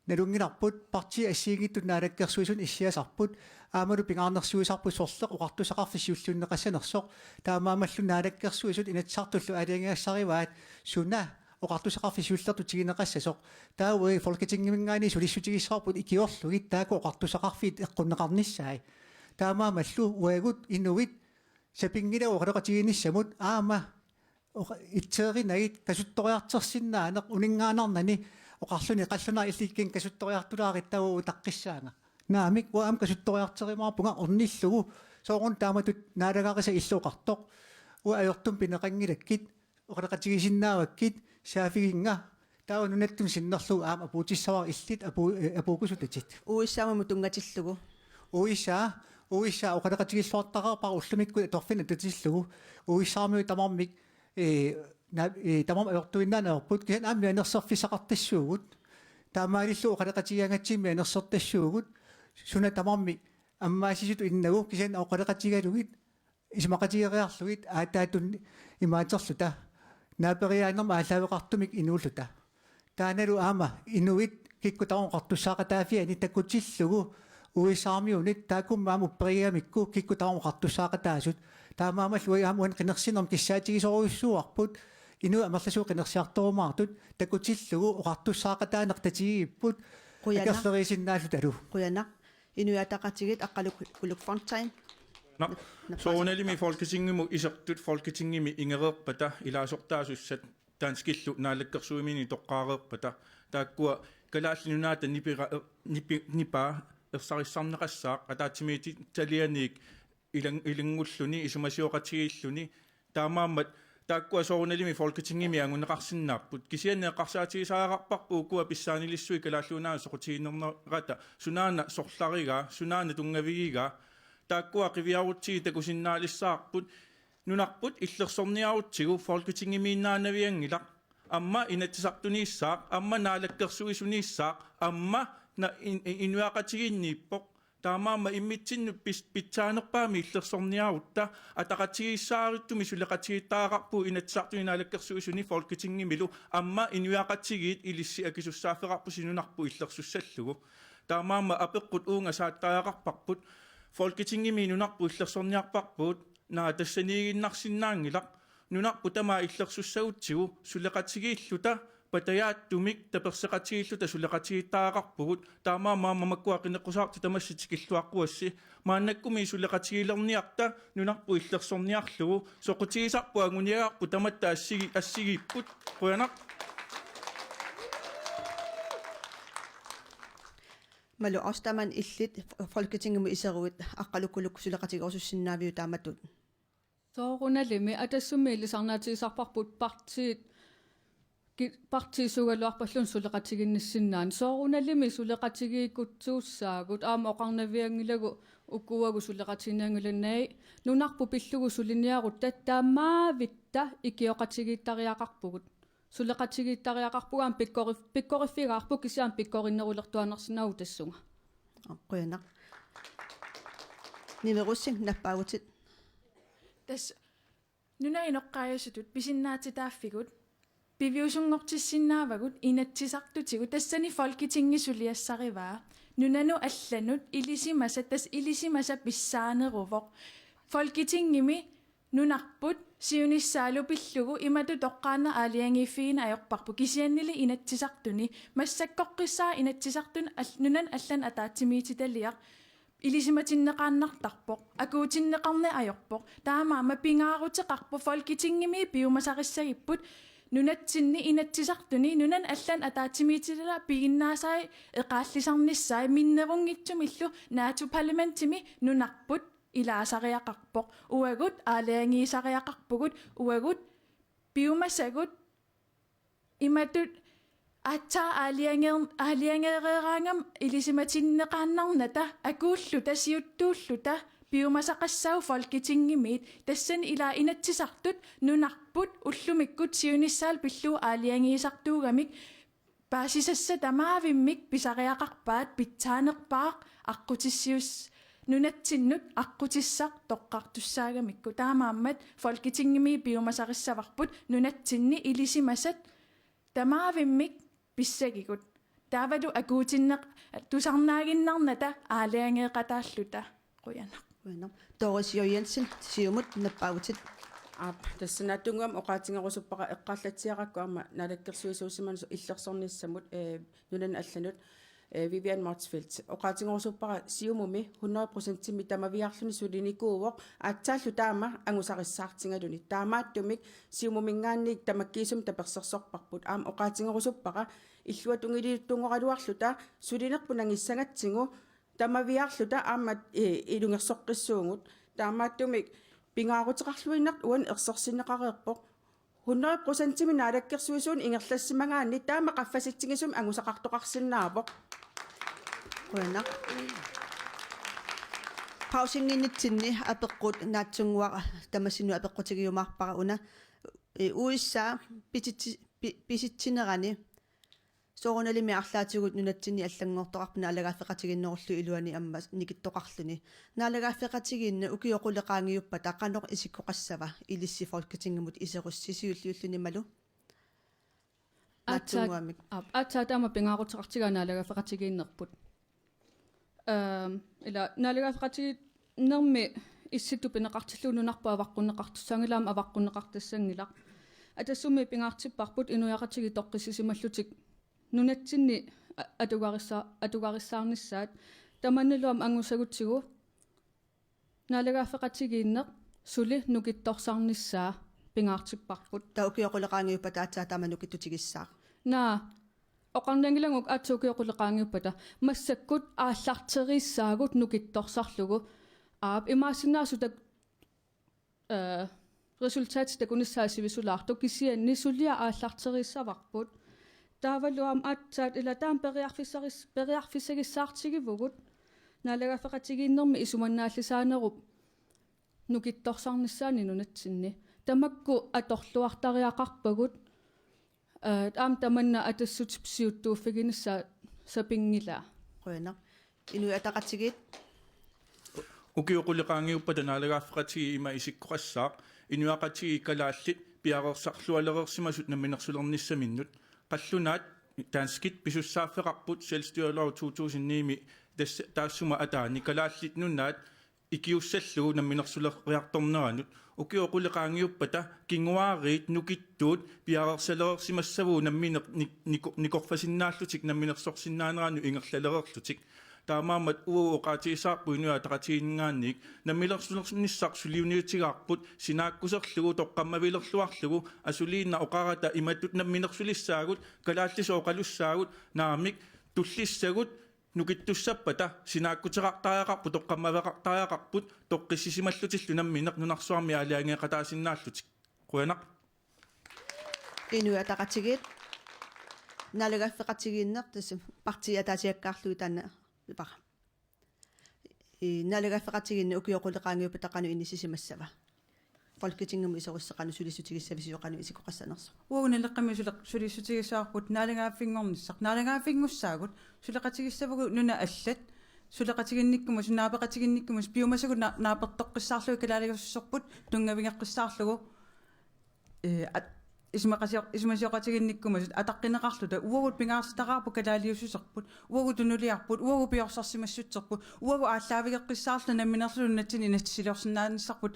nalunngilarput partiit assigiinngitsut naalakkersuisunut issiasarput, aammalu pingaarnersiuisarput sorleq oqartussaqarfik siulliunneqassanersoq, taamaammallu naalakkersuisut Inatsisartullu aalajangigassarivaat suna oqartussaqarfik siullertut tiguneqassasoq. Taava uagut Folketingiminngaanniit sulissutigissavarput ikiorlugit taakku oqartussaqarfiit eqqunneqarnissaat. Taamaammallu uagut inuit sapinngilagut oqaloqatigiinnissamut aamma oqa-, itseerinagit kasuttoriartorsinnaaneq uninngaannarnani oqarluni qallunaat illit kikkut kasuttoriartulaarit, taava utaqqissaanga. Naamik, uanga aamma kasuttoriartorumaarpunga ornillugu, sooruna taamatut naalagaarisat illit oqartoq. Uanga ajortumik pineqanngilakkit, oqaloqatigisinnaavakkit, saaffiginnga. Taava nunatta sinnerlugu aamma apuutissavara illit apu-, eh, apuukkusutatit. U S A-mut tunngatillugu. U S A, U S A oqaloqatigiilluartariaqarpara ullumikkut atorfinnut atatillugu. U S A-miut tamarmik, eh, na-, eh, tamarmik ajortuinnaaneq ajorput, kisianni aamma mianersorfissaqartassuugut. Taamaalillugu oqaloqatigigaangatsigit mianersortassuugut. Suna tamarmi ammaassisutut innagu, kisianni oqaloqatigalugit isumaqatigeriarlugit aataatunni imaaterluta, naaperiaanermut aallaaveqartumik inuulluta. Taannalu aamma inuit kikkut tamarmik oqartussaaqataaffianni takutillugu U S A-miunit, taakkummut aamma upperigamikku kikkut tamarmik oqartussaaqataasut. Taamaammallu uagut aamma uani qinersinermi kissaatigisorujussuuarput, inuit amerlasuut qinersiartorumaartut takutillugu oqartussaaqataaneq tatigigipput. Qujanaq. Akerleriisinnaallutalu. Qujanaq. Inuit Ataqatigiit, Aqqaluk Kuluk Fontain. Nå, nap-, soorunalimi Folketingimut isertut Folketingimi ingereerpata ilaasortaasussat danskillu naalakkersuiminit toqqaareerpata, taakkua Kalaallit Nunaata nipera-, er-, nipi-, nipaa ersarissarneqassaaq, ataatsimiititalianiit ilan-, ilanngulluni isumasioqatigiilluni. Taamaammat taakkua soorunalimi Folketingimi anguneqarsinnaapput. Kisianni eqqarsaatigisariaqarparput ukua pissaanilissuit Kalaallit Nunaanni soqutiginerata, sunaana sorlarigaa, sunaana tunngavigigaa. Taakkua qiviarutsigit takusinnaalissavarput. Nunarput illersorniarutsigu Folketingimiinnaanavianngilaq. Aamma Inatsisartuniissaaq, aamma Naalakkersuisuniissaaq, aamma na-, in-, in-, inuiaqatigiinniippoq. Taamaammat immitsinnut pis-, pitsaanerpaamik illersorniarutta, ataqatigiissaaruttumik suleqatigiittariaqarpugut Inatsisartuni, Naalakkersuisuni, Folketingimilu, aamma inuiaqatigiit ilissi akisussaaffeqarpusi nunarput illersussallugu. Taamaammat apeqqut uunga saattariaqarparput: Folketingimi nunarput illersorniarparput? Naa, tassaniiginnarsinnaanngilaq. Nunarput tamaat illersussagutsigu suleqatigiilluta patajaatsumik tapersersoqatigiilluta suleqatigiittariaqarpugut. Taamaammat aamma makkua qineqqusaartut tamassi tikilluaqquassi. Maannakkumi suleqatigilerniarta nunarput illersorniarlugu, soqutigisarput anguniagarput tamatta assigi-, assigiipput. Qujanaq. Malu Ostermann, illit Folketingimut iseruit Aqqaluk Kuluk suleqatigerusussinnaaviuk taamatut? Soorunalimi Atassummi ilisarnaatigisarparput partiit ki-, partiisuugaluarpalluunniit suleqatiginnissinnaaneq. Soorunalimi suleqatigiikkutsuussaagut, aamma oqarnavianngilagut Uku uagut suleqatigiinnianngilannagit, nunarput pillugu suliniarutta taamaavitta ikioqatigiittariaqarpugut. Suleqatigiittariaqarpugut aamma pikkori-, pikkoriffigaarput kisianni pikkorinnerulertuaannarsinnaavugut tassunga. Qujanaq. Nivi Rosing, nappaavutit. Tassa nunap inoqqaajusutut pisinnaatitaaffigut piviusunngortissinnaavagut Inatsisartutigut, tassani Folketingi suliassarivaa. Nunanut allanut ilisimasat, tassa ilisimasat pissaaneruvoq. Folketingimi nunarput siunissaalu pillugu imatut toqqaannaq aalajangiiffigineq ajorparput, kisiannili Inatsisartuni. Massakkorpiaq Inatsisartuni al-, nunanut allanut ataatsimiititaliaq ilisimatinneqaannartarpoq, akuutinneqarneq ajorpoq. Taamaammat pingaaruteqarpoq Folketingimi piumasarissagipput nunatsinni Inatsisartuni nunanut allanut ataatsimiititaliaq piginnaasai eqaallisarnissai minnerunngitsumillu NATO-parlamentimi nunarput ilaasariaqarpoq. Uagut aalajangiisariaqarpugut, uagut piumasagut imatut aatsaat aalajanger-, aalajangereeraangama ilisimatinneqaannarnata akuulluta siuttuulluta piumasaqassaagut Folketingimiit, tassani ilaa Inatsisartut nunarput ullumikkut siunissaalu pillugu aalajangiisartuugamik paasisassat tamaavimmik pisariaqarpaat, pitsaanerpaaq aqqutissiuus-, nunatsinnut aqqutissaq toqqartussaagamikku. Taamaammat Folketingimi piumasarissavarput nunatsinni ilisimasat tamaavimmik pissagigut. Taavalu akuutinneq-, tusarnaaginnarnata aalajangeeqataalluta. Qujanaq. Qujanaq. Doris J. Jensen, Siumut, nappaavutit. Aap, tassa naatsunnguamik oqaatigerusuppara eqqaallatsiarakku aamma naalakkersuisuusimanersoq illersornissamut, eh, nunanut allanut, eh, Vivian Motzfeldt. Oqaatigerusuppara Siumumi hundrede procentimik tamaviaarluni sulinikuuvoq, aatsaallu taama angusarissaartigaluni. Taamaattumik Siumuminngaanniit tamakkiisumik tapersersorparput. Aamma oqaatigerusuppara illuatungiliuttunngoraluarluta sulinerput nangissagatsigu tamaviaarluta aamma, eh, ilungersoqqissuugut. Taamaattumik pingaaruteqarluinnartoq uani ersersinneqareerpoq. Hundrede procentimik naalakkersuisuunik ingerlassimagaanni taama qaffasitsigisumik angusaqartoqarsinnaavoq. Qujanaq. Pausinnginnitsinni apeqqut naatsunnguaq tamassinnut apeqqutigiumaarpara una, eh, U S A pisitsi-, pi-, pisitsinerani soorunalimi arlaatigut nunatsinni allanngortoqarpoq naalagaaffeqatigiinnerullu iluani aamma nikittoqarluni. Naalagaaffeqatigiinneq ukioq qulit qaangiuppata qanoq isikkoqassava ilissi Folketingimut iserussi siulliulluni Malu? Aatsaat, naatsunnguamik. Aap, aatsaat taama pingaaruteqartigaa naalagaaffeqatigiinnerput. Ehm, ila naalagaaffeqatigiinnermi Issittut pineqartillugu nunarput avaqqunneqartussaanngilaq aamma avaqqunneqartassanngilaq. Atassumi pingaartipparput inuiaqatigiit toqqissisimallutik nunatsinni a-, atugarissa-, atugarissaarnissaat. Tamannalu aamma angusagutsigu naalagaaffeqatigiinneq suli nukittorsarnissaa pingaartipparput. Taava ukioq qulit qaangiuppata aatsaat taama nukittutigissaaq? Naa, oqarnianngilanga aatsaat ukioq qulit qaangiuppata. Massakkut aallarteriissaagut nukittorsarlugu. Aap, imaassinnaavoq tak-, eh, resultatit takunissaat sivisulaartut, kisianni suliaq aallarteriissavarput. Taavalu aamma aatsaat ila taama periarfissaris-, periarfissagissaartigivugut naalagaaffeqatigiinnermi isumannaallisaanerup nukittorsarnissaani nunatsinni. Tamakku atorluartariaqarpagut, eh, aamma tamanna Atassutip siuttuuffiginissaa sapinngilaa. Qujanaq. Inuit Ataqatigiit. Ukioq qulit qaangiuppata naalagaaffeqatigiit ima isikkoqassaaq: inuiaqatigiit kalaallit piareersarlualereersimasut namminersulernissaminnut. Qallunaat, danskit, pisussaaffeqarput selvstyrelov to tusind ni-mi tas-, taassuma ataani Kalaallit Nunaat ikiussallugu namminersuleriartorneranut. Ukioq qulit qaangiuppata kinguaariit nukittuut piareersalereersimassavugut nammineq nik-, niko-, nikorfasinnaallutik namminersorsinnaaneranut ingerlalereerlutik. Taamaammat uagut oqaatigisaarput Inuit Ataqatigiinninngaanniit namminersulernissaq suliunniutigaarput sinaakkuserlugu toqqammavilerluarlugu. Asuliinnaq oqarata imatut namminersulissaagut, kalaallisut oqalussaagut, naamik, tullissagut nukittussappata sinaakkuteqartariaqarput, toqqammaveqartariaqarput, toqqissisimallutillu nammineq nunarsuarmi aalajangeeqataasinnaallutik. Qujanaq. Inuit Ataqatigiit. Naalagaaffeqatigiinneq, tassa partiit ataasiakkaarlugit taanna pipara. Ee, naalagaaffeqatigiinni ukioq qulit qaangiuppata qanoq inissisimassava? Folketingimut iserussi qanoq sulissutigissavisiuk, qanoq isikkoqassanersoq? Uagut Naleqqami sule-, sulissutigissavavut naalagaaffinngornissaq. Naalagaaffinngussaagut, suleqatigissavagut nunat allat, suleqatiginnikkumasut, naapeqatiginnikkumasut, piumasagut na-, naapertoqqissaarlugit kalaaliussuserput tunngavigeqqissaarlugu, ee, at-, isumaqasio-, isumasioqatiginnikkumasut ataqqineqarluta, uagut pingaartitaqaarput kalaaliussuserput, uagut tunuliarput, uagut piorsarsimassutserput, uagut aallaavigeqqissaarluta namminerluta nunatsinni inatsisiliorsinnaanissarput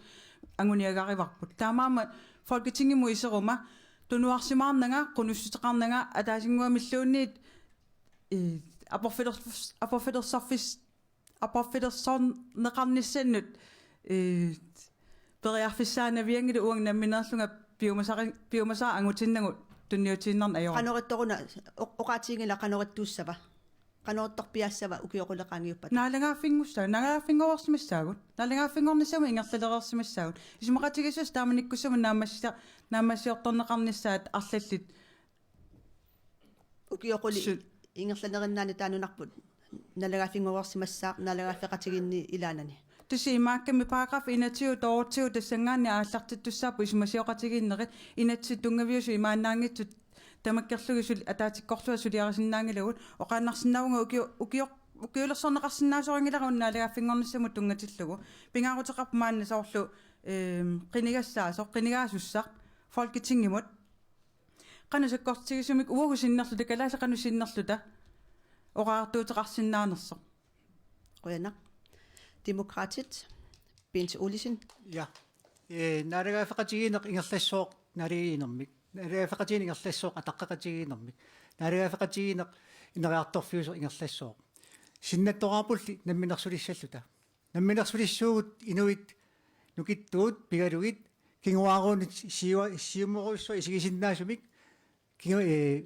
anguniagarivarput. Taamaammat Folketingimut iseruma tunuarsimaarnanga, qunussuteqarnanga, ataasinnguamilluunniit, ee, aporfiler-, aporfilersorfis-, aporfilersorneqarnissannut, ee, periarfissaanavianngilagut, uanga nammineerlunga piumasari-, piumasara angutinnagu tunniutiinnarneq ajorami. Qanoq ittoq una, oq-, oqaatiginngilaq qanoq ittuussava? Qanoq ittoq piaassava ukioq qulit qaangiuppata? Naalagaaffinngussaa-, naalagaaffinngoreersimassaagut. Naalagaaffinngornissamut ingerlalereersimassaagut. Isumaqatigiissuseq taamanikkussamut naammassia-, naammassiortorneqarnissaat arlallit. Ukioq qulit Su- ingerlaneriinnaanni taava nunarput naalagaaffinngoreersimassaaq naalagaaffeqatigiinni ilaanani. Tassa imaakkami paragraf enogtyve toogtyve tassanngaanniit aallartittussaapput isumasioqatigiinnerit, inatsisit tunngaviusut imaannaanngitsut tamakkerlugit suli-, ataatsikkorluat suliarisinnaanngilagut. Oqaannarsinnaavunga ukio-, ukio-, ukiulersorneqarsinnaasorinngilara una naalagaaffinngornissamut tunngatillugu. Pingaaruteqarpoq maanna soorlu, ehm, qinigassaasoq, qinigaasussaq Folketingimut. Qanoq sakkortutigisumik uagut sinnerluta, kalaallit qanoq sinnerluta oqariartuuteqarsinnaanersoq. Qujanaq. Demokraatit, Bent Olsen. Ja. Ee, naalagaaffeqatigiinneq ingerlassooq naalagiinermik. Naalagaaffeqatigiinneq ingerlassooq ataqqeqatigiinnermik. Naalagaaffeqatigiinneq ineriartorfiusoq ingerlassooq. Sinnattoraarpulli namminersulissalluta. Namminersulissuugut inuit nukittuut pigalugit kinguaaruunit siua-, siumorujussuaq isigisinnaasumik kingu-, ee,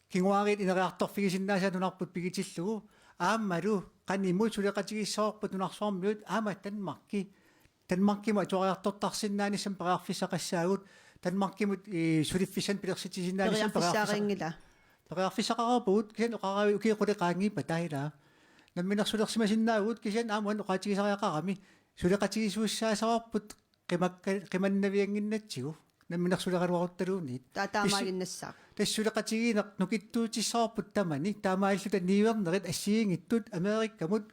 kinguaariit ineriartorfigisinnaasaat nunarput pigitillugu aammalu qanimut suleqatigissavarput nunarsuarmiut aamma Danmarki. Danmarkimut atuariartortarsinnaanissamut periarfissaqassaagut, Danmarkimut, ee, suliffissanik pilersitsisinnaanissamut periarfissaqassaagut. Periarfissaarinngilaat. Periarfissaqareerpugut, kisianni oqaravit ukioq qulit qaangiuppata ilaa. Namminersulersimasinnaavugut kisianni aamma oqaatigisariaqarami. Suleqatigisussaassavarput qimakka-, qimannaviannginnatsigu. Namminersuleraluaruttaluunniit. Taa-, taamaaginnassaaq. Tassa suleqatigiinneq nukittuutissavarput tamani. Taamaalilluta niuernerit assigiinngitsut Amerikamut,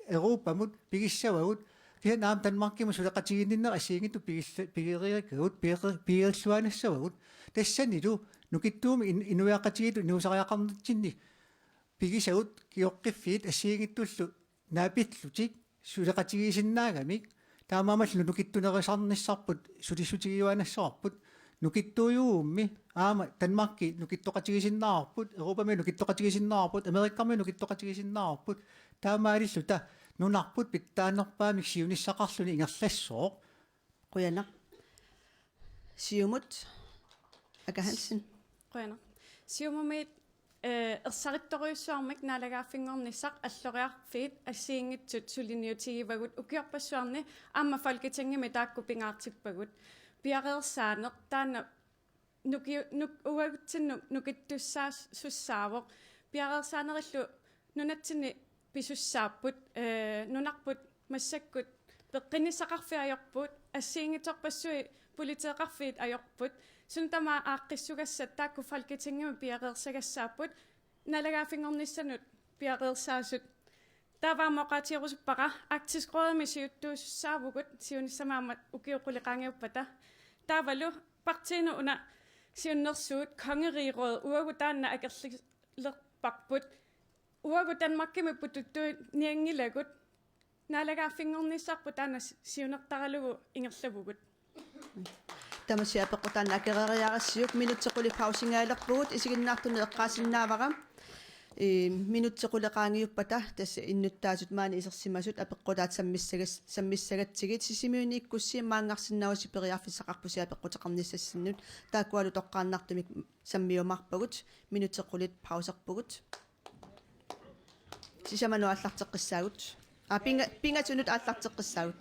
Europamut pigissavagut. Kisianni aamma Danmarkimut suleqatigiinninneri assigiinngitsut pigissa-, pigeriikkagut, pigeri-, pigerilluaannassavagut. Tassanilu nukittuumi in-, inuiaqatigiittut inuusariaqarnitsinni pigisagut kingornuffiit assigiinngitsullu naapillutik suleqatigiissinnaagamik, taamaammallu nukittunerusarnissarput sulissutigiuaannassavarput, nukittuujugummi aamma Danmarki nukittoqatigisinnaavarput, Europami nukittoqatigisinnaavarput, Amerikami nukittoqatigisinnaavarput, taamaalilluta nunarput pitsaanerpaamik siunissaqarluni ingerlassooq. Qujanaq. Siumut, Aka Hansen. Qujanaq. Siumumi, eh, ersarittorujussuarmik naalagaaffinngornissaq alloriarfiit assigiinngitsut suliniutigivagut ukiorpassuarni aamma Folketingimi taakku pingaartippagut. Piareersaaneq taanna nuki-, nuk-, uagutsinnut nukittussaassussaavoq. Piareersaanerillu nunatsinni pisussaapput, eh, nunarput massakkut peqqinnissaqarfiit ajorput, assigiinngitsorpassuit politeeqarfiit ajorput, suna tamaat aaqqissugassat taakku Folketingimi piareersagassaapput, naalagaaffinngornissanut piareersaasut. Taava aamma oqaatigerusuppara Arktisk Rådimi siuttuusussaavugut siunissami aamma ukioq qulit qaangiuppata. Taavalu partiinut una siunnersuut Kongeriget Råd uagut taanna akerlilerparput. Uagut Danmarkimiipput tuttuunianngilagut. Naalagaaffinngornissarput taanna si-, siunertaralugu ingerlavugut. Tamassi apeqqut taanna akereeriarassiuk, minutsit qulit pausingaalerpugut, isiginnaartunut eqqaasinnaavara. Ee, minutsit qulit qaangiuppata tassa innuttaasut maani isersimasut apeqqutaat sammissagas-, sammissagatsigit, Sisimiuniikkussi maanngarsinnaavasi periarfissaqarpusi apeqquteqarnissassinnut, taakkualu toqqaannartumik sammiumaarpagut, minutsit qulit pauserpugut. Sisamanut aallarteqqissaagut. Aa, pinga-, pingasunut aallarteqqissaagut.